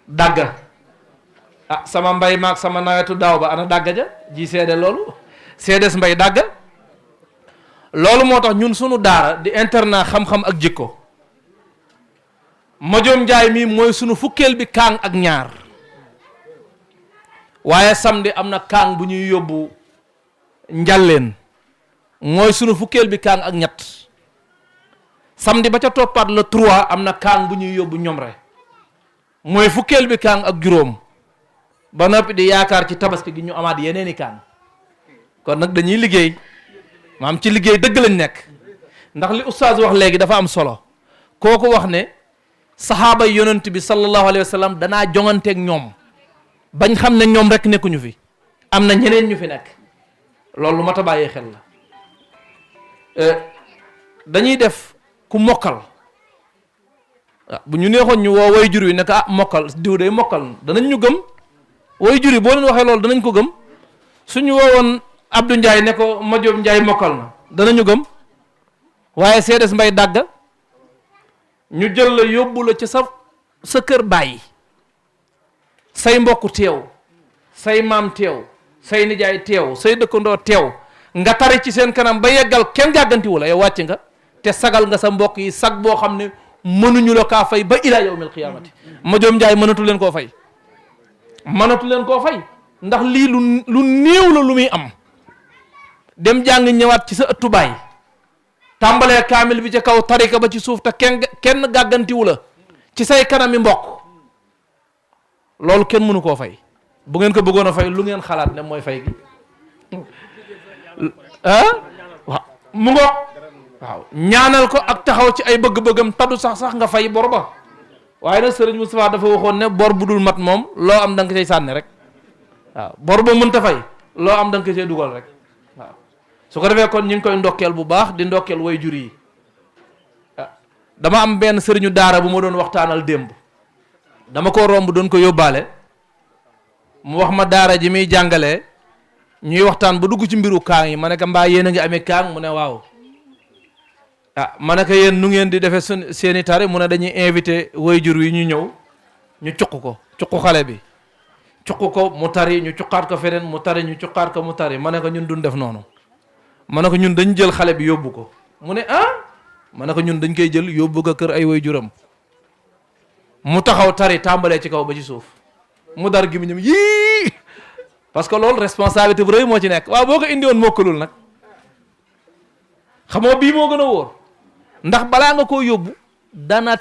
[SPEAKER 3] dàgga sama mbay maag sama nawetu daaw ba ana dàgga ja ji seede loolu seedes mbay dàgga loolu moo tax ñun sunu daara di internat xam-xam ak jikko Madiop Ndiaye mii mooy sunu fukkeel bi kaang ak ñaar waaye samedi am na kaang bu ñuy yóbbu njalleen mooy sunu fukkeel bi kaang ak ñett samedi ba ca toppaat le 3 am na kaang bu ñuy yóbbu ñomre mooy fukkeel bi kaang ak juróom ba noppi di yaakaar ci tabaski gi ñu amaat yeneeni kaang kon nag dañuy liggéey maam ci liggéey dëgg lañ nekk ndax li oustaz wax léegi dafa am solo kooku wax ne saxaaba yonent bi sallallahu alayhi wa sallam danaa jonganteeg ñoom bañ xam ne ñoom rek nekkuñu fi am na ñeneen ñu fi nekk loolu lu mat a bàyyee xel la dañuy def ku mokkal bu ñu neexoon ñu woo way jur wi ne ko mokkal diw day mokkal danañ ñu gëm way jur yi boo leen waxee loolu danañ ko gëm suñu woowoon Abdou Ndiaye ne ko Madiop Ndiaye mokkal na danañu gëm waaye seedes mbay dàgga ñu jël la yóbbu la ci sa kër bàyyi say mbokk teew say maam teew say nijaay teew say dëkkandoo teew nga tari ci seen kanam ba yeggal kenn gàggantiwu la yow wàcc nga te sagal nga sa mbokk yi sag boo xam ne mënuñu la kaa fay ba ilaa yawmil qiyaamati Madiop Ndiaye mënatu leen koo fay ndax lii lu néew la lu muy am dem jàng ñëwaat ci sa ëttu baay tàmbalee kaamil bi ca kaw tarika ba ci suuf te kenn gàggantiwu la ci say kanami mbokk loolu kenn mënu koo fay bu ngeen ko bëggoon a fay lu ngeen xalaat ne mooy fay gi waaw mu ngoog waaw ñaanal ko ak taxaw ci ay bëgg-bëggam taddu sax nga fay bor ba waaye nag Sëriñ Moustapha dafa waxoon ne bor bu dul mat moom loo am da nga cay sànni rek waaw bor ba mënta fay loo am da nga ko cay dugal rek waaw su ko defee kon ñu ngi koy ndokkeel bu baax di ndokkeel way jur yi dama am benn sëriñu daara bu ma doon waxtaanal démb dama ko romb doon ko yóbbaale mu wax ma daara ji muy jàngalee ñuy waxtaan ba dugg ci mbiru kaang yi ma ne ko mbaa yéen a ngi amee kaang mu ne waaw ma ne ko yéen nu ngeen di defee seeni tari mu ne dañuy invité waajur yi ñu ñëw ñu cuq xale bi cuq ko mu tari ñu cuqaat ko feneen mu tari ñu cuqaat ko mu tari ma ne ko ñun duñ def noonu ma ne ko ñun dañ jël xale bi yóbbu ko mu ne ma ne ko ñun dañ koy jël yóbbu ko kër ay waajuram mu taxaw tari tàmbalee ci kaw ba ci suuf mu dar gi mu ñëm yii parce que loolu responsabilité bu rëy moo ci nekk waaw boo ko indi woon mokkalul nag xamoo bii moo gën a wóor ndax balaa nga koo yóbbu dana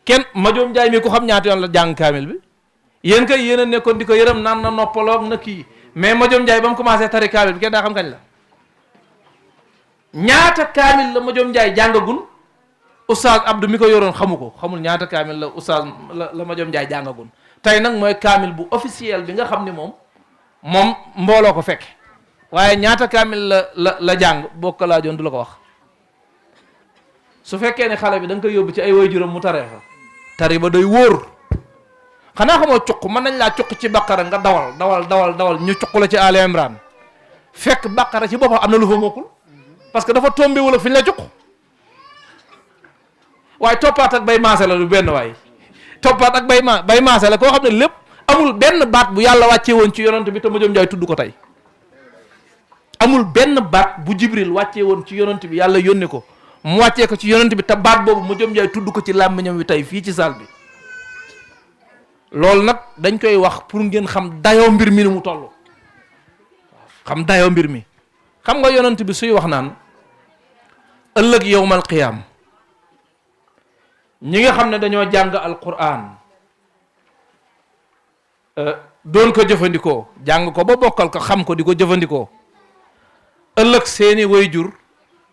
[SPEAKER 3] kenn Madiop Ndiaye mi ko xam ñaata yoon la jàng kaamil bi yéen kay yéen a nekkoon di ko yërëm naan na noppaloog na kii mais Madiop Ndiaye ba mu commencé tari kaamil bi kenn daa xam kañ la ñaata kaamil la Madiop Ndiaye jàngagun oustaz Abdou mi ko yoroon xamul ñaata kaamil la oustaz la Madiop Ndiaye jàngagun tey nag mooy kaamil bu officiel bi nga xam ni moom mbooloo ko fekk waaye ñaata kaamil la jàng boo ko laajoon du la ko wax su fekkee ne xale bi da nga koy yóbbu ci ay waajuram mu taree fa tari ba day wóor xanaa xamoo cuq mën nañ laa cuq ci baqara nga dawal ñu cuq la ci Ali Imran fekk baqara ci boppam am na lu fa mokkul parce que dafa tombé wala fi ñu la cuq waaye toppaat ak bay maase la du benn waay toppaat ak bay maase la koo xam ne lépp amul benn baat bu yàlla wàccee woon ci yonent bi te Madiop Ndiaye tudd ko tey amul benn baat bu Jibril wàccee woon ci yonent bi yàlla yónni ko mu wàccee ko ci yonent bi te baat boobu Madiop Ndiaye tudd ko ci làmmiñam wi tey fii ci saal bi loolu nag dañ koy wax pour ngeen xam dayoo mbir mi ni mu toll xam dayoo mbir mi xam nga yonent bi suy wax naan ëllëg yowmal qiyaam ñi nga xam ne dañoo jàng alquran doon ko jëfandikoo jàng ko ba bokkal ko xam ko di ko jëfandikoo ëllëg seeni waajur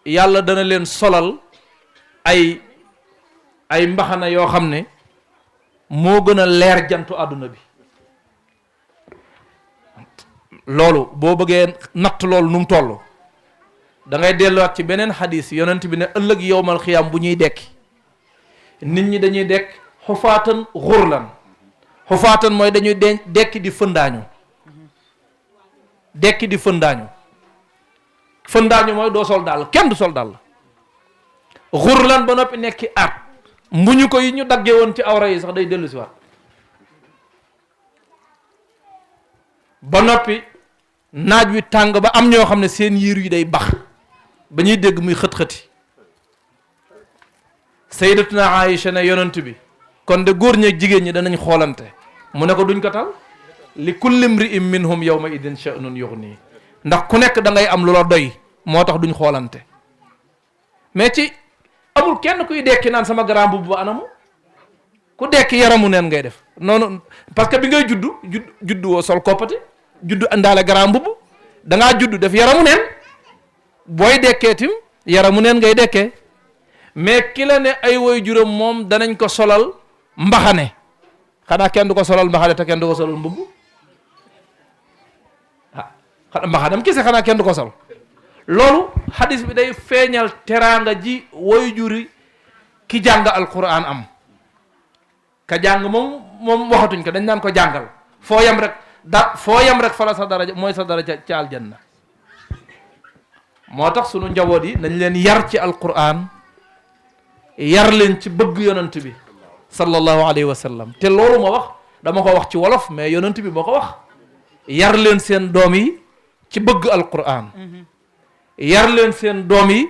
[SPEAKER 3] yàlla dana leen solal ay mbaxana yoo xam ne moo gën a leer jantu àdduna bi loolu boo bëggee natt loolu nu mu toll da ngay delluwaat ci beneen xadis yonent bi ne ëllëg yowmal xiyaam bu ñuy dekki nit ñi dañuy dekk xufaatan xurlan xufaatan mooy dañuy dekki di fëndaañu mooy doo sol daal kenn du sol daal xurlan ba noppi nekki aat mbuñu ko yi ñu dagge woon ci awra yi sax day dellu si waat ba noppi naaj wi tàng ba am ñoo xam ne seen yiir yi day bax ba ñuy dégg muy xët-xëti sayyidatuna Aïcha ne yonent bi kon de góor ñeeg jigéen ñi danañ xoolante mu ne ko duñ ko tal li kulli mri'in minhum yawma idin sha'nun yughni ndax ku nekk da ngay am lu la doy moo tax duñ xoolante mais ci amul kenn kuy dekki naan sama grand mbubb ba anamu ku dekki yaramu neen ngay def noonu parce que bi ngay juddu woo sol koppati juddu àndaale grand mbubb dangaa juddu def yaramu neen booy dekkee tim yaramu neen ngay dekkee mais ki la ne ay woy juróom moom danañ ko solal mbaxane xanaa kenn du ko solal mbaxane te kenn du ko solal mbubb xanaa mbaxanam kese xanaa kenn du ko sol loolu hadis bi day feeñal teraanga ji woy juri ki jàng alquran am ka jàng moom waxatuñ ko dañ naan ko jàngal foo yem rek fa la sa daraja mooy sa daraja ca aljanna. moo tax sunu njaboot yi nañ leen yar ci alquran yar leen ci bëgg yonent bi sallallahu alayhi wa sallam te loolu ma wax dama ko wax ci wolof mais yonent bi moo ko wax yar leen seen doom yi ci bëgg alquran yar leen seen doom yi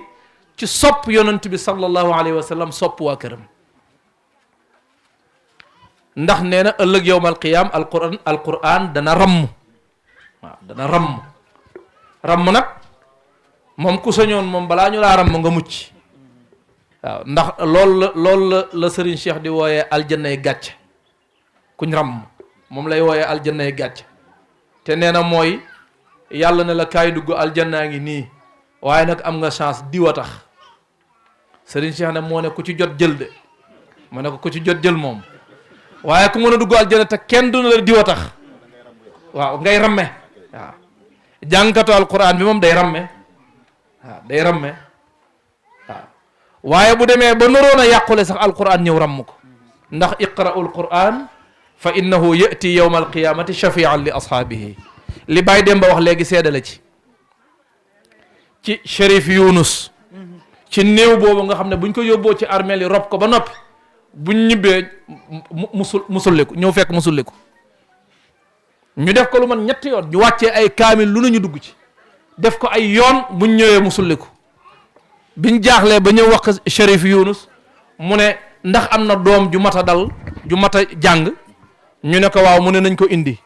[SPEAKER 3] ci sopp yonent bi sallallahu alayhi wa sallam sopp waa këram ndax nee na ëllëg yowmal qiyaam alquran dana ramm waaw dana ramm nag moom ku sañoon moom balaa ñu laa ramm nga mucc waaw ndax loolu la Serigne Cheikh di wooyee aljannay gàcce kuñ ramm moom lay wooyee aljannay gàcce te nee na mooy yàlla ne la kaay dugg aljannaa ngi nii waaye nag am nga chance diwa tax Serigne Cheikh ne moo ne ku ci jot jël de ma ne ko ku ci jot jël moom waaye ku mën a dugg aljanna te kenn du na la diwa tax waaw ngay ramme waaw jàngkatu alquran bi moom day ramme waaw day ramme waaw waaye bu demee ba naroon a yàqule sax alquran ñëw ramm ko ndax iqra'u alquran fa innahu yati yawma alqiyamati shafian li ashaabihi li Baye Demba wax léegi seede la ci Chérif Younus ci néew boobu nga xam ne buñ ko yóbboo ci armeel yi rob ko ba noppi buñ ñibbee musulliku ñëw fekk musulliku ñu def ko lu man ñetti yoon ñu wàccee ay kaamil lu nañu dugg ci def ko ay yoon buñ ñëwee musulliku biñ jaaxlee ba ñëw wax Chérif Younus mu ne ndax am na doom ju mat a dal ju mat a jàng ñu ne ko waaw mu ne nañ ko indi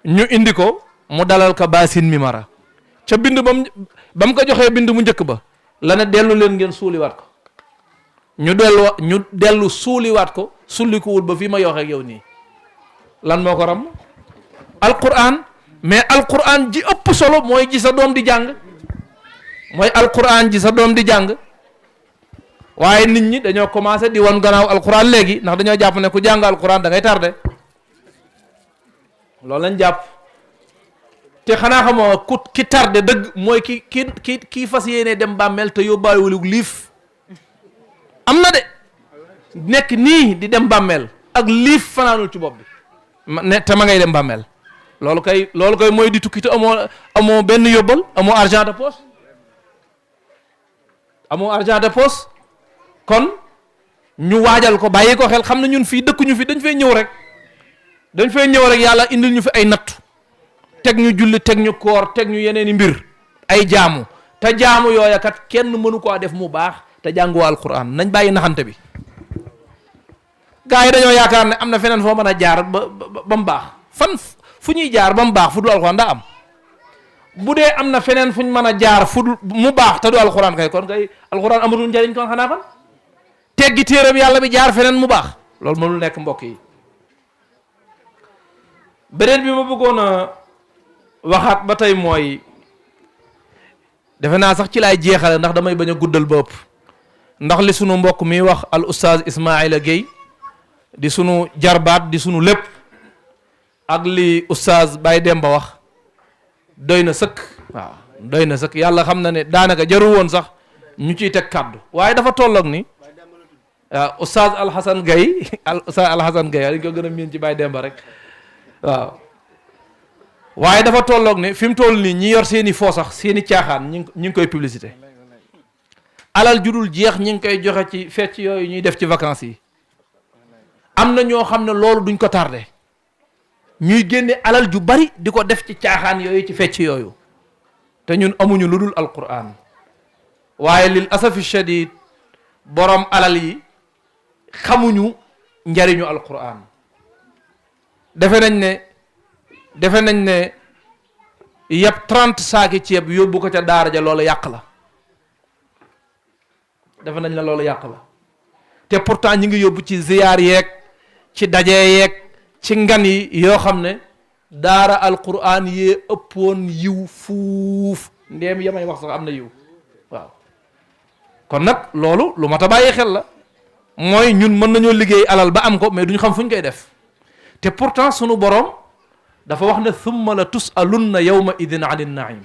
[SPEAKER 3] ñu indi ko mu dalal ko baasin mi mara ca bind ba mu ko joxee bind mu njëkk ba la ne dellu leen ngeen suuliwaat ko ñu dellu suuliwaat ko sullikuwul ba fii ma yoxee ak yow nii lan moo ko ram alquran mais alquran ji ëpp solo mooy ji sa doom di jàng mooy alquran ji sa doom di jàng waaye nit ñi dañoo commencé di wan gannaaw alquran léegi ndax dañoo jàpp ne ku jàng alquran da ngay tardé loolu lañ jàpp te xanaa xamoo ki tardé dëgg mooy ki fas yéene dem bàmmeel te yóbbaayewul liif am na de nekk nii di dem bàmmeel ak liif fanaanul ci bopp bi te ma ngay dem bàmmeel loolu kay mooy di tukki te amoo benn yóbbal amoo argent de poche kon ñu waajal ko bàyyi ko xel xam ne ñun fii dëkkuñu fi dañ fay ñëw rek yàlla indil ñu fi ay nattu teg ñu julli teg ñu koor teg ñu yeneeni mbir ay jaamu te jaamu yooya kat kenn mënu koo def mu baax te jànguwoo alquran nañ bàyyi naxante bi gars yi dañoo yaakaar ne am na feneen foo mën a jaar ba mu baax fu ñuy jaar ba mu baax fu dul alquran daa am bu dee am na feneen fu ñu mën a jaar fu dul mu baax te du alquran kay kon kay alquran amatul njëriñ kon xanaa fan teggi téeram yàlla bi jaar feneen mu baax loolu mënul nekk mbokk yi beneen bi ma bëggoon a waxaat ba tey mooy defe naa sax ci laay jeexale ndax damay bañ a guddal ba ëpp ndax li sunu mbokk mi wax al oustaz Ismaïla Gueye di sunu jarbaat di sunu lépp ak li oustaz Baye Demba wax doy na sëkk waaw doy na sëkk yàlla xam na ne daanaka jaru woon sax ñu ciy teg kàddu waaye dafa tolloog ni waaw oustaz Alhassane Gueye oustaz Alhassane Gueye dañ ko gën a miin ci Baye Demba rek waaw waaye dafa tolloog ne fi mu toll nii ñi yor seeni foo sax seeni caaxaan ñi ngi koy publicité alal judul jeex ñi ngi koy joxe ci fecc yooyu ñuy def ci vacances yi am na ñoo xam ne loolu duñ ko tardé ñuy génne alal ju bari di ko def ci caaxaan yooyu ci fecc yooyu te ñun amuñu lu dul alquran waaye lil asafi shadid borom alal yi xamuñu njariñu alquran defe nañ ne yëpp 30 saaki ceeb yóbbu ko ca daara ja loolu yàq la defe nañ la loolu yàq la te pourtant ñi ngi yóbbu ci ziyaar yeeg ci daje yeeg ci ngan yi yoo xam ne daara alquran yee ëppoon yiw fuuf ndeem yamay wax sax am na yiw waaw kon nag loolu lu mat a bàyyi xel la mooy ñun mën nañoo liggéey alal ba am ko mais duñu xam fu ñu koy def te pourtant sunu borom dafa wax ne thumma la tusalunna yawma idin ani naim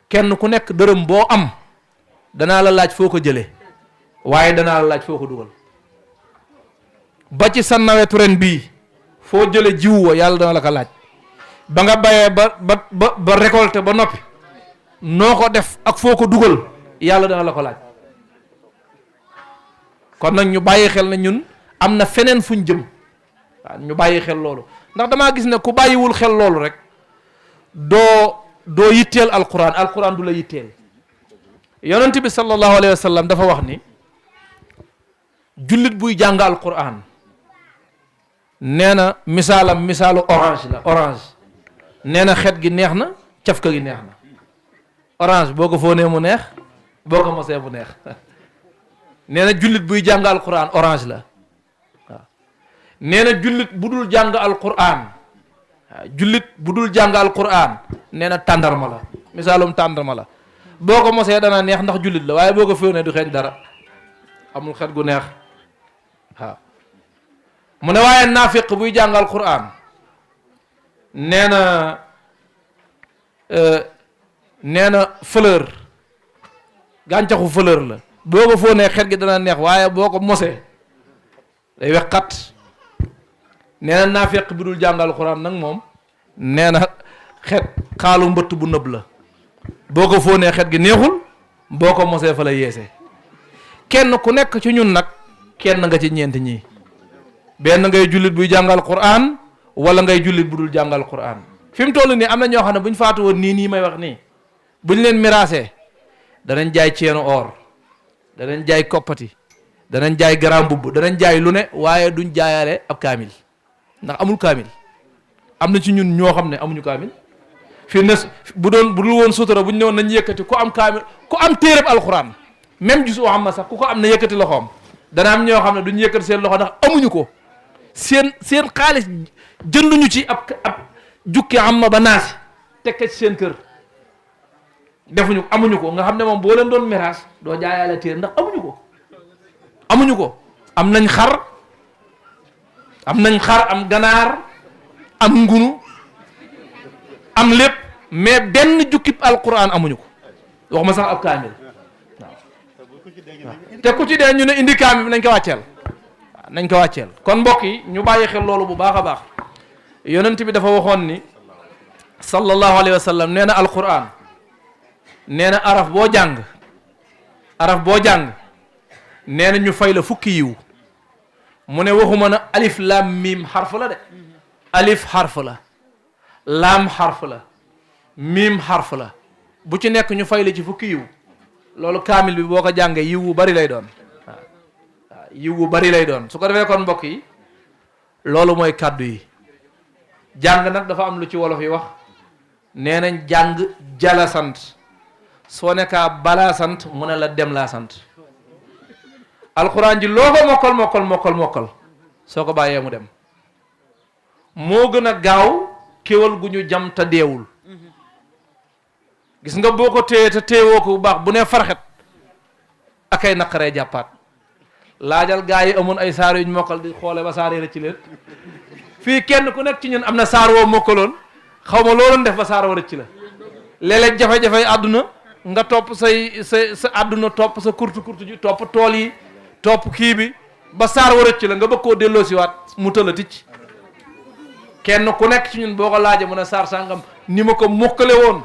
[SPEAKER 3] kenn ku nekk dërëm boo am danaa la laaj foo ko jëlee waaye danaa la laaj foo ko dugal ba ci sa nawetu ren bii foo jële jiwu wa yàlla dana la ko laaj ba nga bayee ba récolté ba noppi noo ko def ak foo ko dugal yàlla dana la ko laaj. kon nag ñu bàyyi xel ne ñun am na feneen fuñ jëm waaw ñu bàyyi xel loolu ndax damaa gis ne ku bàyyiwul xel loolu rek doo yitteel alquran du la yitteel. yonent bi sallallahu alayhi wa sallam dafa wax ni jullit buy jàng alquran nee na misaalu orange la orange nee na xet gi neex na cafka gi neex na orange boo ko fóonee mu neex boo ko mosee mu neex nee na jullit buy jàng alquran orange la waaw nee na jullit bu dul jàng alquran jullit bu dul jàng alquran nee na tàndarma la misaalum tàndarma la boo ko mosee dana neex ndax jullit la waaye boo ko fóonee du xeeñ dara amul xet gu neex waaw mu ne waaye naafiq buy jàng alquran nee na fleur gàncaxu fleur la boo ko fóonee xet gi dana neex waaye boo ko mosee day wexxat nee na naafiq bi dul jàng alquran nag moom nee na xet xaalu mbëtt bu nëb la boo ko fóonee xet gi neexul boo ko mosee fa la yeesee kenn ku nekk ci ñun nag kenn nga ci ñeent ñii benn ngay jullit buy jàngal Qur'an wala ngay jullit bu dul jàngal Qur'an fi mu toll nii am na ñoo xam ne bu ñu faatu woon nii may wax nii bu ñu leen miraasee danañ jaay ceenu or danañ jaay koppati danañ jaay grand mbubb danañ jaay lu ne waaye duñ jaayaale ab kaamil ndax amul kaamil am na ci ñun ñoo xam ne amuñu kaamil fii ne bu dul woon sutura bu ñu ne woon nañ yëkkati ku am kaamil ku am téereb alxuraan même gisu xam ma sax ku ko am na yëkkati loxoom dana am ñoo xam ne duñ yëkkati seen loxo ndax amuñu ko seen xaalis jënduñu ci ab jukki am ma ba naasi teg ci seen kër defuñu amuñu ko nga xam ne moom boo leen doon miraas doo jaayaale téere ndax amuñu ko am nañ xar am ganaar am ngunu am lépp mais benn jukkib alquran amuñu ko waxuma sax ab kaamil waaw te ku ci dee ñu ne indi kaamil bi nañ ko wàcceel kon mbokk yi ñu bàyyi xel loolu bu baax a baax yonent bi dafa waxoon ni sallallahu alayhi wa sallam nee na alquran nee na araf boo jàng nee na ñu fay la fukki yiw mu ne waxuma na alif lam mim xarf la de alif xarf la laam xarf la miim xarf la bu ci nekk ñu fay la ci fukki yiw loolu kaamil bi boo ko jàngee yiw wu bari lay doon waaw yiw wu bari lay doon su ko defee kon mbokk yi loolu mooy kàddu yi jàng nag dafa am lu ci wolof yi wax nee nañ jàng jala sant soo nekkaa balaa sant mu ne la dem laa sant alxuraan ji loo ko mokkal soo ko bàyyee mu dem moo gën a gaaw kéwal gu ñu jam te deewul gis nga boo ko téye te téewoo ko bu baax bu ne farxet akay naqaree jàppaat laajal gaa yi amoon ay saar yuñ mokkal di xoole ba saar yi rëcc leen fii kenn ku nekk ci ñun am na saar woo mokkaloon xaw ma looloon def ba saar wa rëcc la léeg-léeg jafe-jafe àdduna nga topp sa àdduna topp sa kurtu ji topp tool yi topp kii bi ba saar wa rëcc la nga bëgg koo delloo siwaat mu tëla ticc kenn ku nekk ci ñun boo ko laajee mu ne saar sàngam ni ma ko mokkale woon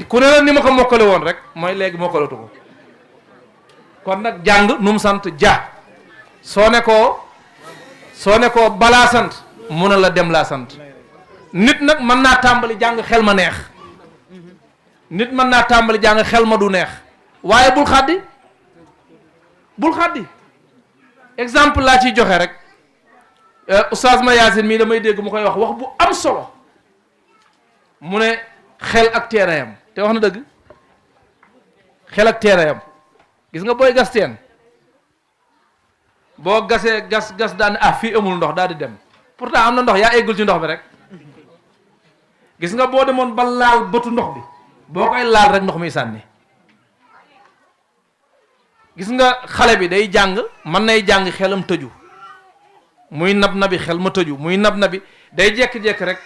[SPEAKER 3] ku ne la ni ma ko mokkale woon rek mooy léegi mokkalatu ko kon nag jàng nu mu sant ja soo ne koo balaa sant mu ne la dem laa sant nit nag mën naa tàmbali jàng xel ma neex nit mën naa tàmbali jàng xel ma du neex waaye bul xaddi exemple laa ciy joxe rek oustaz ma Yaasin mii damay dégg mu koy wax bu am solo mu ne xel ak teerayam te wax na dëgg xel ak teerayam gis nga booy gas teen boo gasee gas daan fii amul ndox daal di dem pourtant am na ndox yaa eggul ci ndox bi rek gis nga boo demoon ba laal bëtu ndox bi boo koy laal rek ndox mi sànni gis nga xale bi day jàng mën nay jàng xelam tëju muy nabi xel ma tëju muy nabi day jekki-jekki rek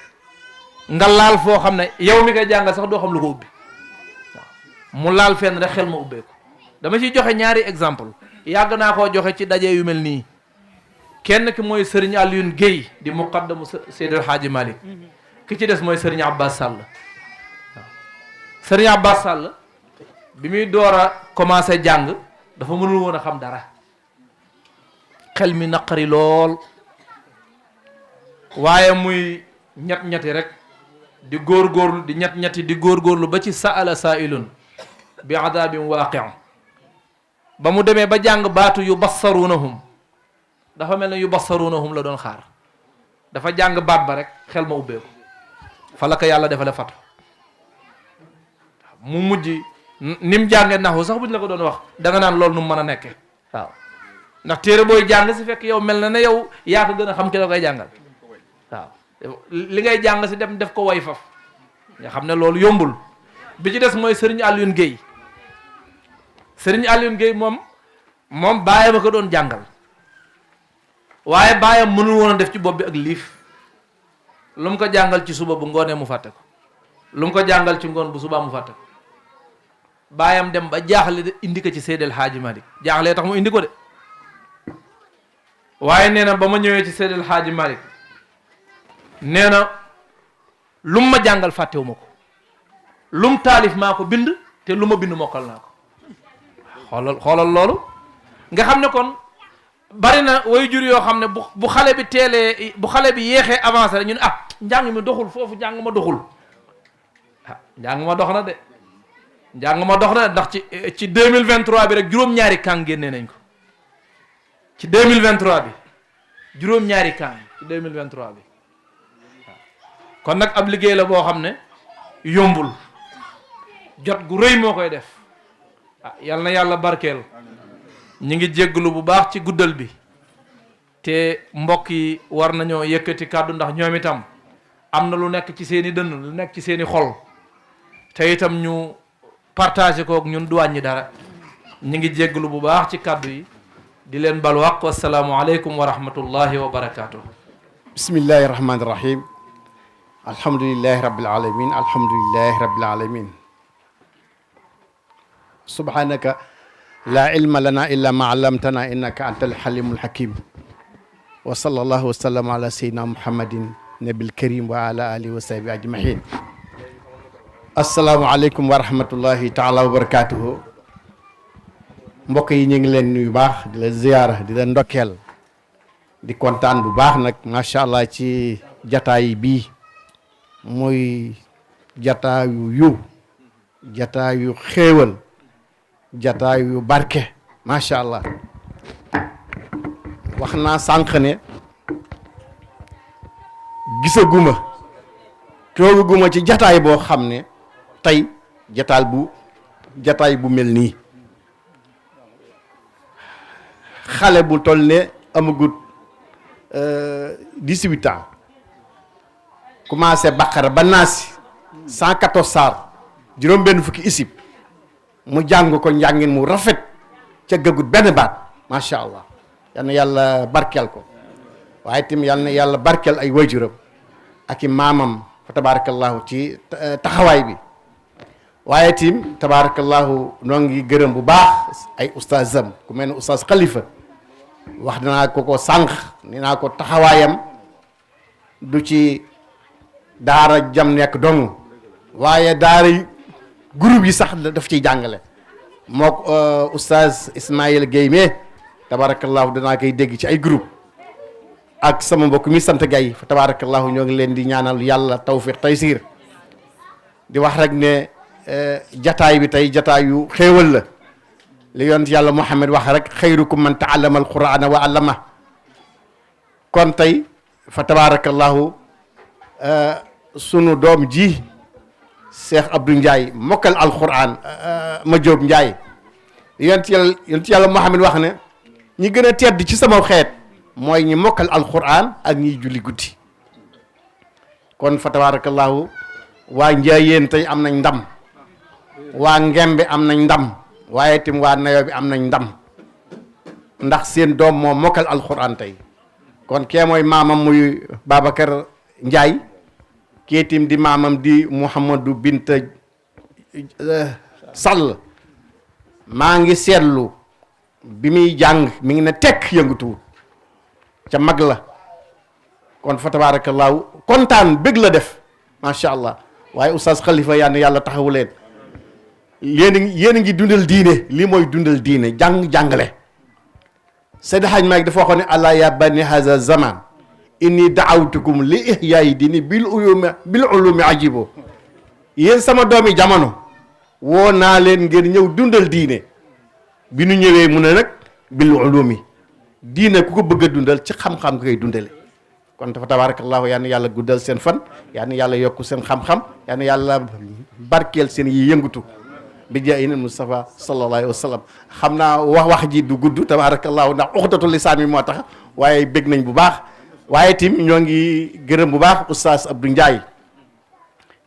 [SPEAKER 3] nga laal foo xam ne yow mi koy jàngal sax doo xam lu ko ubbi mu laal fenn rek xel ma ubbeeku dama ciy joxe ñaari exemple yàgg naa koo joxe ci daje yu mel nii kenn ki mooy Serigne Alioune Guèye di muqaddamu Seydil Hadji Malick ki ci des mooy Serigne Abbas Sall waaw Serigne Abbas Sall bi muy door a commencé jàng dafa mënul woon a xam dara xel mi naqari lool waaye muy ñett-ñetti rek di góorgóorlu di ñett-ñetti di góorgóorlu ba ci sa'ala sa'ilun bi adabin waaqi' ba mu demee ba jàng baatu yubassarunahum dafa mel ne yubassarunahum la doon xaar dafa jàng baat ba rek xel ma ubbeeku fa la ko yàlla defale fatu mu mujj ni mu jàngee naxu sax buñ la ko doon wax da nga naan loolu nu mu mën a nekke waaw ndax téere booy jàng si fekk yow mel na ne yow yaa ko gën a xam ki la koy jàngal waaw li ngay jàng si dem def ko way faf nga xam ne loolu yombul bi ci des mooy Serigne Alioune Guèye Serigne Alioune Guèye moom baayam a ko doon jàngal waaye baayam mënul woon a def ci bopp bi ak liif lu mu ko jàngal ci suba bu ngoonee mu fàtte ko lu mu ko jàngal ci ngoon bu subaa mu fàtte ko baayam dem ba jaaxle de indi ko ci Seydil Hadji Malick jaaxlee tax mu indi ko de waaye nee na ba ma ñëwee ci Seydil Hadji Malick nee na lu mu ma jàngal fàttewu ma ko lu mu taalif maa ko bind te lu ma bind mokkal naa ko xoolal loolu nga xam ne kon bari na way jur yoo xam ne bu xale bi teelee bu xale bi yéexee avancé rek ñu ne njàng mi doxul foofu njàng ma doxul njàng ma dox na de njàng ma dox na de ndax ci 2023 bi rek juróom-ñaari kàng génnee nañ ko ci 2023 bi juróom-ñaari kàng ci 2023 bi kon nag ab liggéey la boo xam ne yombul jot gu rëy moo koy def yal na yàlla barkeel ñi ngi jégglu bu baax ci guddal bi te mbokk yi war nañoo yëkkati kàddu ndax ñoom itam am na lu nekk ci seeni dënn lu nekk ci seeni xol te itam ñu partagé kook ñun du wàññi dara ñi ngi jégglu bu baax ci kàddu yi di leen bal waq wassalaamu aleykum wa rahmatullahi wa barakatuh
[SPEAKER 7] bismillahi rahmani rahim alhamdulillahi rabbil alamin alhamdulillahi rabbil alamin subhanaka la ilma lana illa ma allamtana innaka anta alhalimul hakim wa sallallahu wa sallam ala sayyidina muhammadin nabil karim wa ala alihi wa sahbihi ajmahin assalaamu aleykum wa rahmatullahi taala wa barakatuhu mbokk yi ñu ngi leen nuyu baax di la ziyaara di la ndokkeel di kontaan bu baax nag macha allah ci jataay bii muy jataayu yu jataayu xéewal jataayu barke macha allah wax naa sànq ne gisaguma toogaguma ci jataay boo xam ne tey jataay bu mel nii xale bu toll ne amagut 18 ans commencé baqara ba naasi 114 saar juróom benn fukki isib mu jàng ko njàngin mu rafet ca gëgut benn baat macha allah yal na yàlla barkeel ko waaye tim yal na yàlla barkeel ay waajuram ak i maamam fa tabarakallahu ci taxawaay bi waaye tim tabarakallahu noo ngi gërëm bu baax ay ustaazam ku mel ne ustaaz Khalifa wax naa ko sànq ni naa ko taxawaayam du ci daara jam nekk dong waaye daara groupe yi sax daf ciy jàngale mook oustaz Ismaïla Guèye mais tabarakallahu danaa koy dégg ci ay groupe ak sama mbokk mi sant Gaye fa tabarakallahu ñoo ngi leen di ñaanal yàlla tawfiq taysir di wax rek ne jataay bi tey jataayu xéewal la li yonent yàlla Muhammad wax rek xayrukum man taallama alqurana wa allama kon tey fa tabarakallahu sunu doom ji Cheikh Abdou Ndiaye mokkal alquran ma Jóob Ndiaye yonent yàlla Muhammad wax ne ñi gën a tedd ci sama xeet mooy ñi mokkal alquran ak ñiy julli guddi kon fa tabarakallahu waa Njaayeen tey am nañ ndam waa Ngembe am nañ ndam waaye tim waa Nayo bi am nañ ndam ndax seen doom moo mokkal alquran tey kon kee mooy maamam muy Babacar Ndiaye kii tim di maamam di Mouhamadou Binta Sall maa ngi seetlu bi muy jàng mi ngi ne tekk yëngatuwul ca mag la kon fa tabaarakallaahu kontaan bëgg la def macha allah waaye oustaz Khalifa yàlla taxawu leen yéen a ngi dundal diine lii mooy dundal diine jàngale Seydi Hajj Maalik dafa waxoon ne allah ya bani haza zaman inni daawtukum li ihyaayi diini bil ulumi ajibo yéen sama doomi jamono woo naa leen ngeen ñëw dundal diine bi nu ñëwee mu ne nag bil ulumi diine ku ko bëgg a dundal ci xam-xam nga koy dundale kon dafa tabarakallahu yàlla guddal seen fan yàlla yokku seen xam-xam yàlla barkeel seen yi yëngutu bi jaay na Mustafa sallallahu alayhi wa sallam xam naa wax ji du gudd tabarakallahu ndax uxdatul lisaan mi moo tax waaye bég nañ bu baax waaye tim ñoo ngi gërëm bu baax oustaz Abdou Ndiaye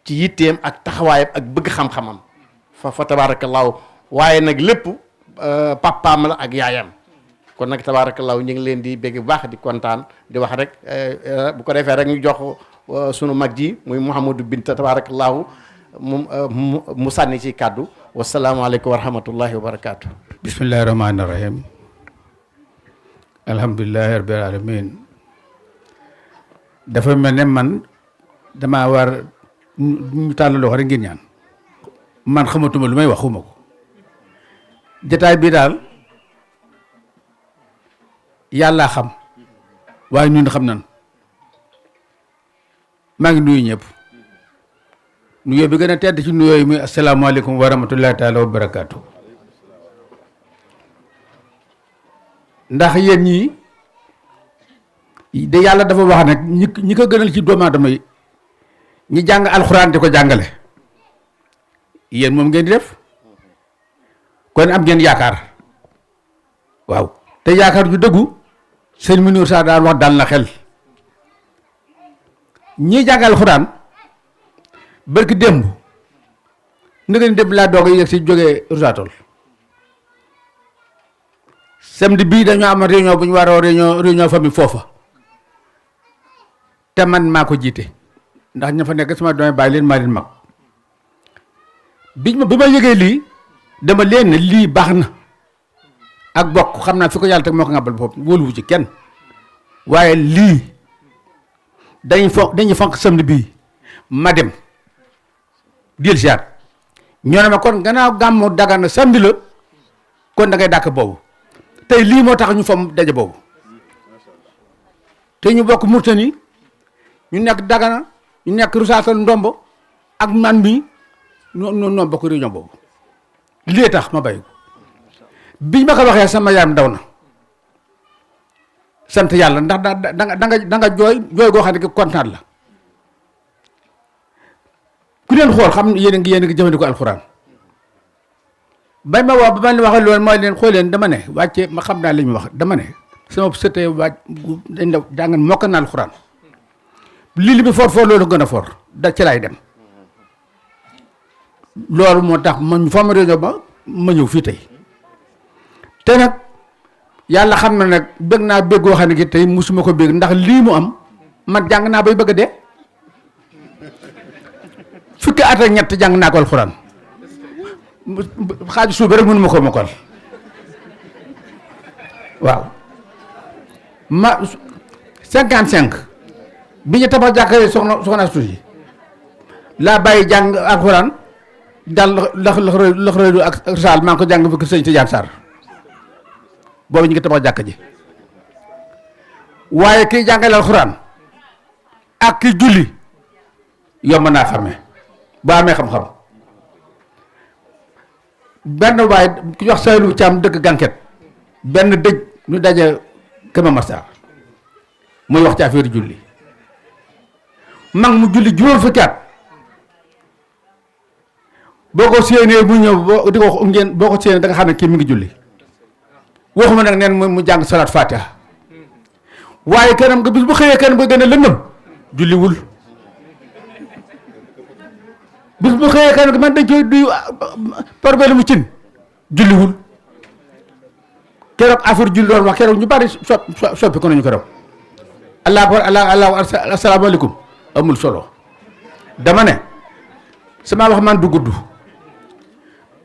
[SPEAKER 7] ci yitteem ak taxawaayam ak bëgg xam-xamam fa tabarakallahu waaye nag lépp papaam la ak yaayam kon nag tabaarakallaahu ñu ngi leen di bégg bu baax di kontaan di wax rek bu ko defee rek ñu jox sunu mag ji muy Mouhamadou Binta tabaarakallaahu mu sànni ci kàddu wasalaamaaleykum wa rahmatullahi wa barakaatu.
[SPEAKER 8] bismillahi rahmaani rahim alhamdulilahi rabbil alamin dafa mel ne man damaa war ñu tàll loxo rek ngir ñaan man xamatuma lu may wax xuma ko jataay bi daal yàlla xam waaye ñun xam nan maa ngi nuyu ñëpp nuyoo bi gën a tedd ci nuyoo yi muy asalaamaaleykum wa rahmatullahi taala wa barakaatu ndax yéen ñii de yàlla dafa wax nag ñi ko gënal ci doomu aadama yi ñi jàng alxuraan di ko jàngale yéen moom ngeen di def kon am ngeen yaakaar waaw te yaakaar ju dëggu sëñ Mounir Sarr daal wax dal na xel ñii jàng alxuraan barki démb nga ni démb laa doog a yegg si jógee Rusatol samedi bii dañoo am réunion bu ñu war a réunion famille foofa te man maa ko jiite ndax ña fa nekk sama doom bàyyi leen maa leen mag bi ma yëgee lii dama leen ne lii baax na ak bokk xam naa fi ko yàlla teg moo ko ngàbbal boppam wóoluwu ci kenn waaye lii dañuy fonk samedi bii ma dem dil siaat ñoo ne ma kon gannaaw gàmmu Dagana samedi la kon da ngay dàkk boobu tey lii moo tax ñu fam daje boobu te ñu bokk Murtani ñu nekk Dagana ñu nekk Rusaatal Ndombo ak man mi noo bokk réunion boobu lii tax ma bàyyi ko biñ ma ko waxee sama yaram daw na sant yàlla ndax da nga jooy goo xam ne kontaan la ku leen xool xam yéen a ngi jëfandikoo alxuraan bañ ma wax ba ma leen waxee loolu mooy leen xool leen dama ne wàcce ma xam naa li ñu wax dama ne sama sëtee wàcc dañ la jàngan mokk na alxuraan li bi for loolu gën a for da ci laay dem loolu moo tax man fa ma réunion ba ma ñëw fii tey te nag yàlla xam na nag bëgg naa bëgg goo xam ne gi tey musuma ko bëgg ndax lii mu am man jàng naa bay bëgg a dee fukki at ak ñett jàng naa ko alxuraan xaaju suuf rek mënuma ko mokkal waaw ma 55 bi ñu tabax jàkkare soxna Tuuti laa bàyyi jàng alxuraan daal lax rëdu ak saal maa ngi ko jàng fi sëñ Tidiane Sarr boobu ñu ngi tabax jàkk ji waaye kiy jàngale alxuraan ak ki julli yomb naa xamee boo amee xam-xam benn waaye ku wax Saylu Caam dëkk Gànket benn dëj ñu daje Kër Masar muy wax ci affaire julli mag mu julli juróom fukki at boo ko séenee mu ñëw boo di ko wax ngeen boo ko séenee da nga xam ne kii mi ngi julli waxuma nag neen mu jàng salaat fatiha waaye kanam nga bis bu xëyee kanam nga gën a lëndëm julliwul bis bu xëyee kanam nga man dañ koy duy problème mu cin julliwul keroog affaire julli doon wax keroog ñu bari soppi ko nañu keroog allahu asalaamaaleykum amul solo dama ne sama wax man du gudd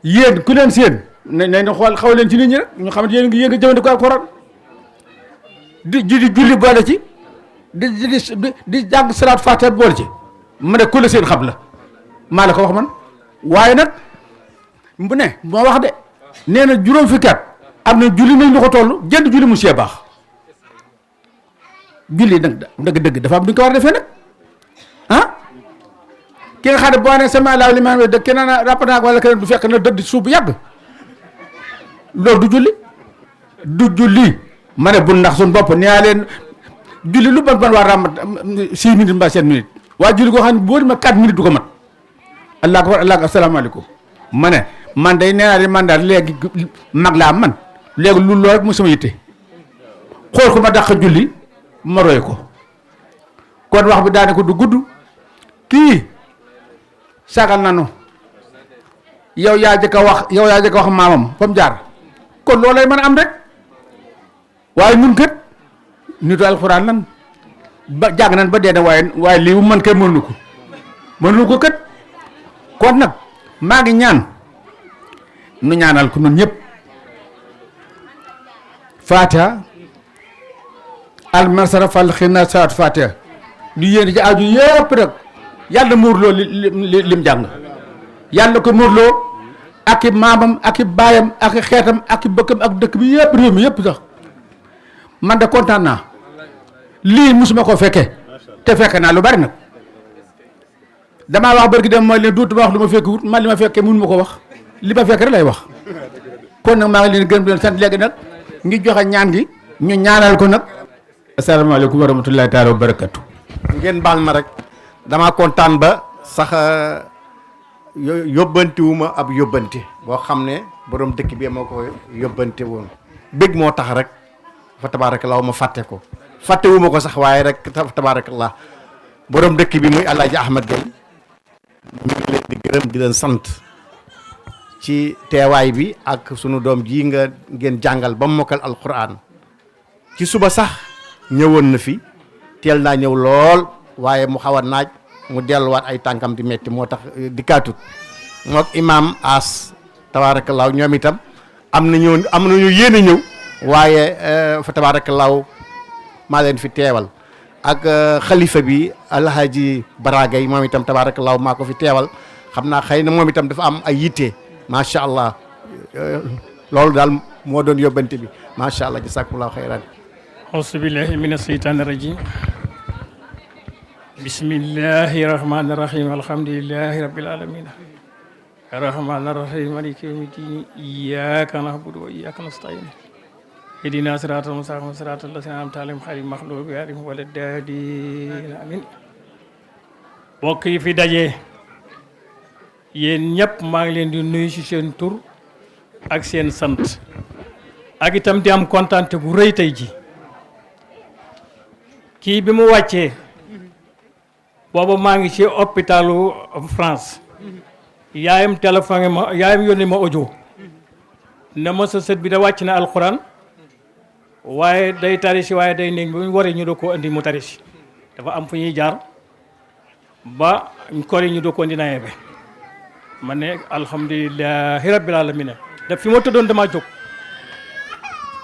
[SPEAKER 8] yéen ku leen seen nañ xool xaw leen ci nit ñi rek ñu xamante yéen ngi jëfandikoo alxuraan di julli boole ci di jàng salaat faatiha boole ci ma ne ku la seen xam la maa la ko wax man waaye nag bu ne moo wax de nee na juróom fukki at am na julli nañ lu ko toll jënd julli mu see baax julli nag dëgg dafa am du ñu ko war a defee nag ah ki nga xam ne boo nee sama laaw li ma de keneen ràpp naa wala keneen du fekk na dëdd suuf bu yàgg loolu du julli ma ne bu ndax suñu bopp nee leen julli lu ban war ràmm 6 minutes mbaa 7 minutes waaye julli koo xam ne boo demee 4 minutes du ko mat allah akbar allah asalaamaaleykum ma ne man day nee naa de man daal léegi mag laa man léegi lu lool rek mu sama yitte xool ko ma dàq julli ma roy ko kon wax bi daane ko du gudd kii sagal nanu yow yaa jëkk a wax maamam fa mu jaar kon loolay mën a am rek waaye ñun kët nitu alxuraan lan ba jàng nan ba dee na waaye lii man kay mënu ko kët kon nag maa ngi ñaan nu ñaanal ko nun ñëpp fatiha almasara fal xina saat fatiha di yéen ci aju yëpp rek yàlla muurloo lim jàng yàlla ko muurloo ak i maamam ak i baayam ak i xeetam ak i bëkkam ak dëkk bi yëpp réew mi yëpp sax man de kontaan naa lii musuma koo fekke te fekke naa lu bari nag damaa wax bërki dem mooy leen duutuma wax lu ma fekk wut man li ma fekkee mun ma ko wax li ma fekk rek lay wax kon nag maa ngi leen gërëm di leen sant léegi nag ngi joxe ñaan gi ñu ñaanal ko nag asalaamaaleykum wa rahmatullahi taala wa barakatu
[SPEAKER 7] ngeen baal ma rek damaa kontaan ba sax yóbbantiwuma ab yóbbante boo xam ne borom dëkk bi moo ko yóbbante woon bëgg moo tax rek fa tabaarakallaa ma fàtte ko fàttewuma ko sax waaye rek tabaarakallaa borom dëkk bi muy Alaaji Ahmad Gaye ñu ngi leen di gërëm di leen sant ci teewaay bi ak sunu doom ji ngeen jàngal ba mu mokkal alquran ci suba sax ñëwoon na fi teel naa ñëw lool waaye mu xaw a naaj mu delluwaat ay tànkam di metti moo tax dikkaatut mook imaam As tabaarakallaahu ñoom itam am nañu yéene ñëw waaye fa tabaarakallaahu maa leen fi teewal ak xalifa bi alhaji Baragay moom itam tabaarakallaahu maa ko fi teewal xam naa xëy na moom itam dafa am ay yitte macha allah loolu daal moo doon yóbbante bi macha allah jazakumullahu xayran
[SPEAKER 9] auzu billahi mina sheytaani rajim bismillahi rahmaani rahim alhamdulillahi rabbil alamin arrahmaani rahim maliki yawmi dini iyyaka na'budu wa iyyaka nasta'in ihdina siratal mustaqim siratal lazina an'amta alayhim ghayril maghdubi alayhim waladdallin amin bokk yi fi daje yéen ñëpp maa ngi leen di nuyu ci seen tur ak seen sant ak itam di am kontaan bu rëy tey ji kii bi mu wàccee booba maa ngi ci hôpitalu France yaayam téléphoné ma yaayam yónnee ma audio ne ma sa sët bi da wàcc na alxuraan waaye day tari si waaye day néeg bu ñu waree ñu doo ko indi mu tari si dafa am fu ñuy jaar ba kori ñu doo ko indi nawee be ma ne alhamdulilahi rabbil alamina daf fi ma tëddoon dama jóg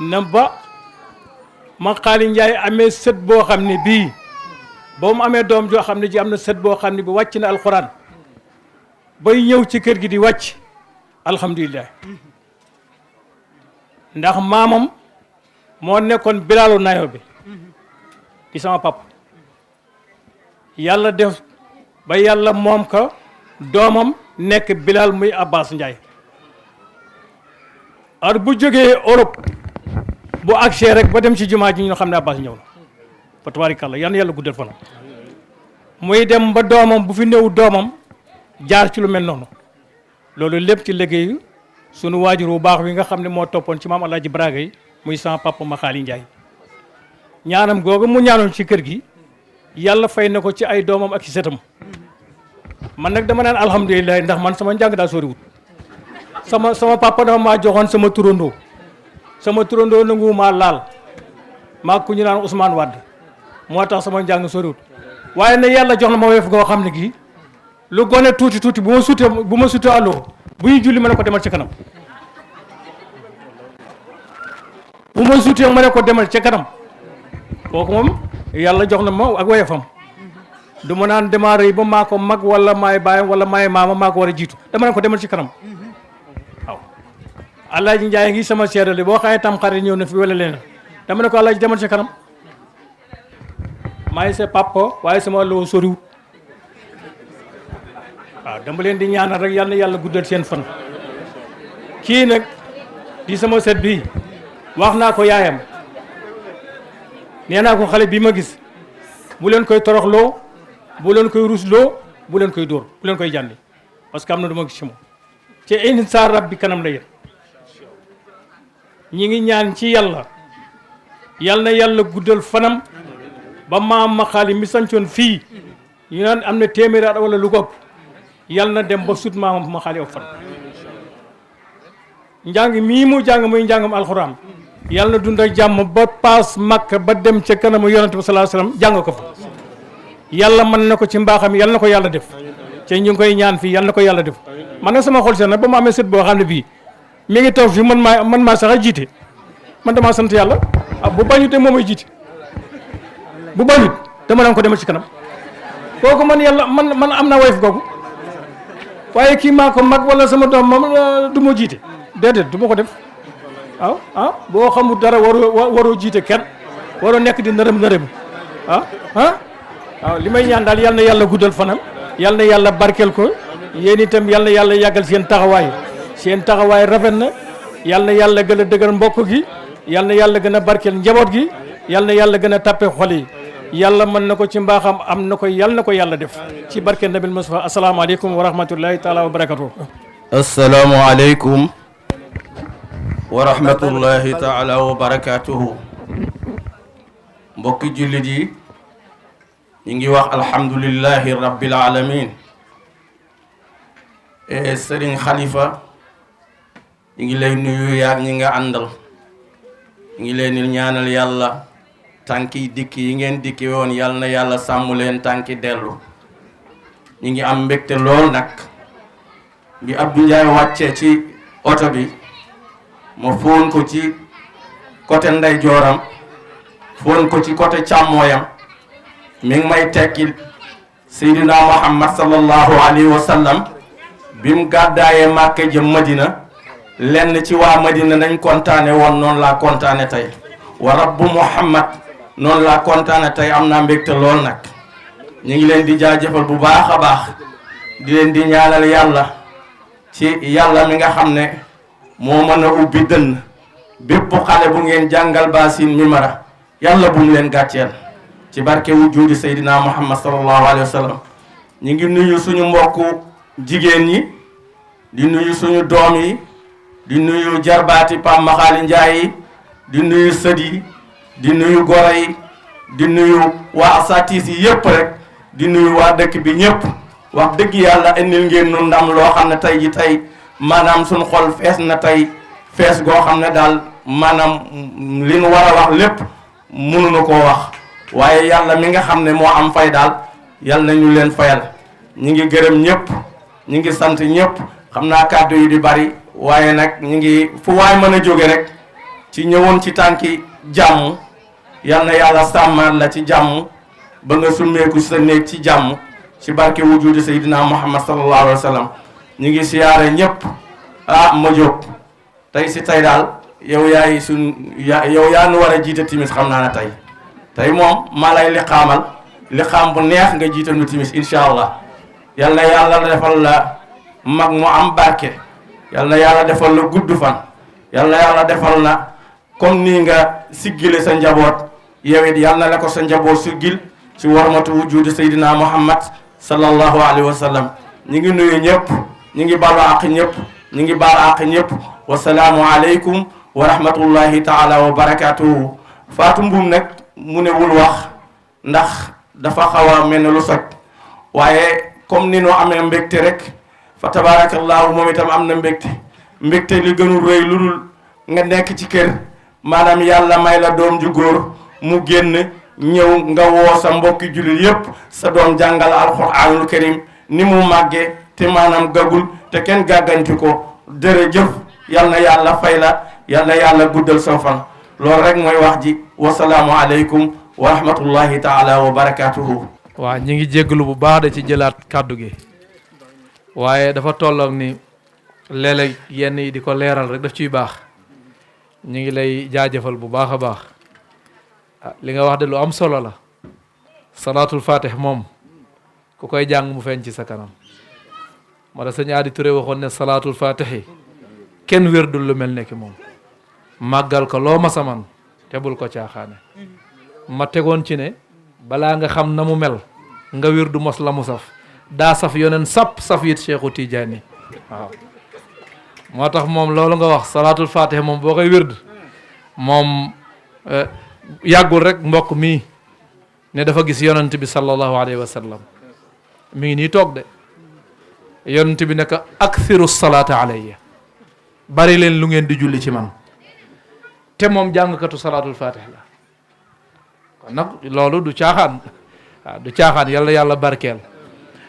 [SPEAKER 9] na ba ma xaali njaay amee sët boo xam ne bii boo mu amee doom joo xam ne ji am na sët boo xam ne bi wàcc na alxuraan bay ñëw ci kër gi di wàcc alhamdulilah ndax maamam moo nekkoon bilaalu nayo bi di sama pap yàlla def ba yàlla moom ko doomam nekk bilaal muy Abbas Ndiaye ar bu jógee Europe bu agsee rek ba dem ci jumaa ji ñu xam ne Abbas ñëw na fa tabaarikàlla yal na yàlla guddal fanam muy dem ba doomam bu fi néew doomam jaar ci lu mel noonu loolu lépp ci liggéeyu sunu waajur bu baax wi nga xam ne moo toppoon ci maam Alaaji Braga yi muy sama papa ma xaali Ndiaye ñaanam googu mu ñaanoon ci kër gi yàlla fay na ko ci ay doomam ak ci setam man nag dama naan alhamdulilah ndax man sama njàng daa soriwut sama papa dafa maa joxoon sama turandoo nangu maa laal maa ku ñu naan Ousmane Wade moo tax sama njàng soriwut waaye nag yàlla jox na ma weef goo xam ne gii lu gone tuuti bu ma sutee àlloo bu ñu julli ma ne ko demal ci kanam bu ma sutee ma ne ko demal ca kanam kooku moom yàlla jox na ma ak woyofam du ma naan dama rëy ba maa ko mag wala maay baayam wala maay maama maa ko war a jiitu dama ne ko demal ci kanam waaw Alaaji Njaay ngi sama seedali boo xamee tam xarit ñëw na fi wala leneen dama ne ko Alaaji demal ci kanam maay sa papa waaye sama loo soriwut waaw dama leen di ñaanal rek yal na yàlla guddal seen fan kii nag di sama set bii wax naa ko yaayam nee naa ko xale bii ma gis bu leen koy toroxloo bu leen koy rusloo bu leen koy dóor bu leen koy jànni parce que am na du ma gis ci moom ci insa rabbi kanam la yéen ñi ngi ñaan ci yàlla yal na yàlla guddal fanam ba maam ma xaali mi sancoon fii ñu naan am na téeméeri at wala lu ko ëpp yal na dem ba sut maam ma xaali ak fan njàng mii mu jàng muy njàngam alxuraan yal na dund ak jàmm ba paas makka ba dem ca kanamu yonante bi sallallahu alayhi wasallam jàng ko fa yàlla mën na ko ci mbaaxam yal na ko yàlla def te ñu ngi koy ñaan fii yal na ko yàlla def man nag sama xol seen nag ba mu amee sët boo xam ne bii mi ngi toog fii man maa sax a jiite man damaa sant yàlla bu bañute moom ay jiite bu bañut dama naan ko demal ci kanam kooku man yàlla man am naa woyof googu waaye kii maa ko mag wala sama doom moom du ma jiite déedéet du ma ko def waaw boo xamul dara waroo jiite kenn waroo nekk di nërëm waaw li may ñaan daal yal na yàlla guddal fanam yal na yàlla barkeel ko yéen itam yal na yàlla yàggal seen taxawaay rafet na yal na yàlla gën a dëgër mbokk gi yal na yàlla gën a barkeel njaboot gi yal na yàlla gën a tàppe xol yi yàlla mën na ko ci mbaaxam am na ko yal na ko yàlla def ci barkeel nabil Mustafa asalaamaaleykum wa rahmatullahi taala wa barakatuh.
[SPEAKER 10] asalaamaaleykum wa rahmatullahi taala wa barakatuhu. mbokki jullit yi ñu ngi wax alhamdulillahi rabbil alamin Serigne Khalifa ñu ngi lay nuyu yaag ñi nga àndal ñu ngi leen di ñaanal yàlla tànki dikk yi ngeen dikki woon yal na yàlla sàmm leen tànki dellu ñu ngi am mbégte lool nag bi Abdou Ndiaye wàccee ci oto bi ma fóon ko ci côté ndeyjooram fóon ko ci côté càmmooyam mi ngi may tekki Seydina Muhammad sallallahu alayhi wa sallam bi mu gàddaayee Màkka jëm Madina lenn ci waa Madina nañ kontaane woon noonu laa kontaane tey wa rabbu Muhammad noonu laa kontaane tey am naa mbégte lool nag ñu ngi leen di jaajëfal bu baax a baax di leen di ñaanal yàlla ci yàlla mi nga xam ne moo mën a ubbi dënn bépp xale bu ngeen jàngal baasin mimara yàlla bu mu leen gàcceel ci barke wujudi Seydina Muhammad sallallahu alayhi wa sallam ñu ngi nuyu suñu mbokku jigéen ñi di nuyu suñu doom yi di nuyu jarbaati Pam Maxaali Njaay yi di nuyu sët yi di nuyu goro yi di nuyu waa asatis yi yépp rek di nuyu waa dëkk bi ñépp wax dëgg yàlla indil ngeen nu ndam loo xam ne tey ji tey maanaam suñu xol fees na tey fees goo xam ne daal maanaam li nu war a wax lépp mënuñu koo wax waaye yàlla mi nga xam ne moo am fay daal yàlla na ñu leen fayal ñi ngi gërëm ñëpp ñi ngi sant ñëpp xam naa kàddu yi di bari waaye nag ñi ngi fu waay mën a jóge rek ci ñëwoon ci tànki jàmm yal na yàlla sàmmal la ci jàmm ba nga summeeku sa néeg ci jàmm ci barke wujudi Seydina Muhammad sallallahu alayhi wa sallam ñi ngi siyaare ñëpp ma jóg tey si tey daal yow yaay yow yaa nu war a jiite timis xam naa ne tey moom maa lay liqaam bu neex nga jiite nu timis incha allah yal na yàlla defal la mag mu am barke yal na yàlla defal la gudd fan yal na yàlla defal na comme nii nga siggile sa njaboot yow it yal na la ko sa njaboot siggil ci warmatu wujudi Seydina Muhammad sallallahu alayhi wa sallam ñi ngi nuyu ñëpp ñi ngi balu àq ñëpp ñi ngi baal àq ñëpp wasalaamu aleykum wa rahmatullahi taala wa barakatuhu. Fatou Mboum nag mu ne wul wax ndax dafa xaw a mel ne lu soj waaye comme ni noo amee mbégte rek fa tabarakallahu moom itam am na mbégte li gënul rëy lu dul nga nekk ci kër maanaam yàlla may la doom ju góor mu génn ñëw nga woo sa mbokki jullit yépp sa doom jàngal alxuraanul karim ni mu màggee te maanaam gagul te kenn gàgganti ko jërëjëf yal na yàlla fay la yal na yàlla guddal sa fan loolu rek mooy wax ji wasalaamu aleykum wa rahmatullahi taala wa barakatuhu.
[SPEAKER 3] waa ñi ngi jégalu bu baax de ci jëlaat kàddu gi waaye dafa tolloog ni léeg-léeg yenn yi di ko leeral rek daf ciy baax ñu ngi lay jaajëfal bu baax a baax li nga wax de lu am solo la salaatul fatih moom ku koy jàng mu feeñ ci sa kanam ma da sëñ Aadi Touré waxoon ne salaatul fatihi kenn wérdul lu mel ne ki moom màggal ko loo ma saman te bul ko caaxaane ma tegoon ci ne balaa nga xam na mu mel nga wirdu mos la mu saf daa saf yoneen saf it Cheikhu Tidiane waaw moo tax moom loolu nga wax salaatul fatiha moom boo koy wird moom yàggul rek mbokk mii ne dafa gis yonent bi sallallahu alayhi wa sallam mi ngi nii toog de yonent bi ne ko akthiru salaata alayya bari leen lu ngeen di julli ci man te moom jàngkatu salaatul fatiha la kon nag loolu du caaxaan waaw du caaxaan yàlla yàlla barkeel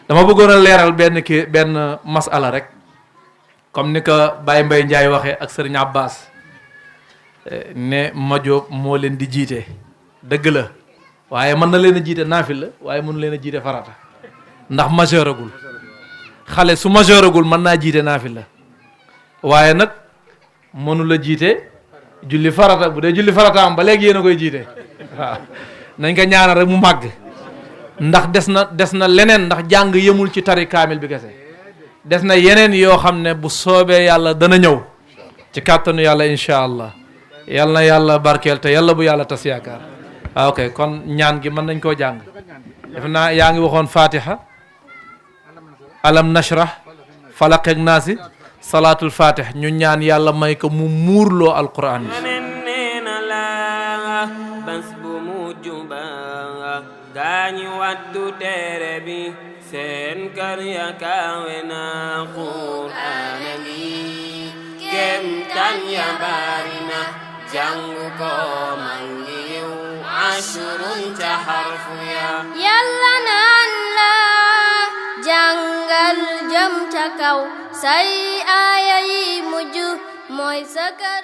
[SPEAKER 3] dama bëggoon a leeral benn masala rek comme ni ko Baye Mbaye Ndiaye waxee ak Serigne Abbas ne Madiop moo leen di jiite dëgg la waaye mën na leen a jiite naafil la waaye mënu leen a jiite farata ndax majeuragul xale su majeuragul mën naa jiite naafil la waaye nag mënu la jiite julli farata bu dee julli farata am ba léegi yéen a koy jiite waaw nañ ko ñaanal rek mu màgg ndax des na leneen ndax jàng yemul ci tari kaamil bi kese des na yeneen yoo xam ne bu soobee yàlla dana ñëw ci kàttanu yàlla incha allah yal na yàlla barkeel te yàlla bu yàlla tas yaakaar ok kon ñaan gi mën nañ koo jàng def naa yaa ngi waxoon fatiha alam nashrah falaq ak naasi salaatul fatih ñu ñaan yàlla may ko mu muurloo alquran yi
[SPEAKER 2] bés bu mujj ba gaañi waddu téere bi seen kër ya kaawe na qur'aana gi kem tan ya bari na jàng ko man ngi yiw ashrun ca xarfu ya
[SPEAKER 4] yàlla naan la jàngal jëm ca kaw say aaya yi mujj mooy sa kër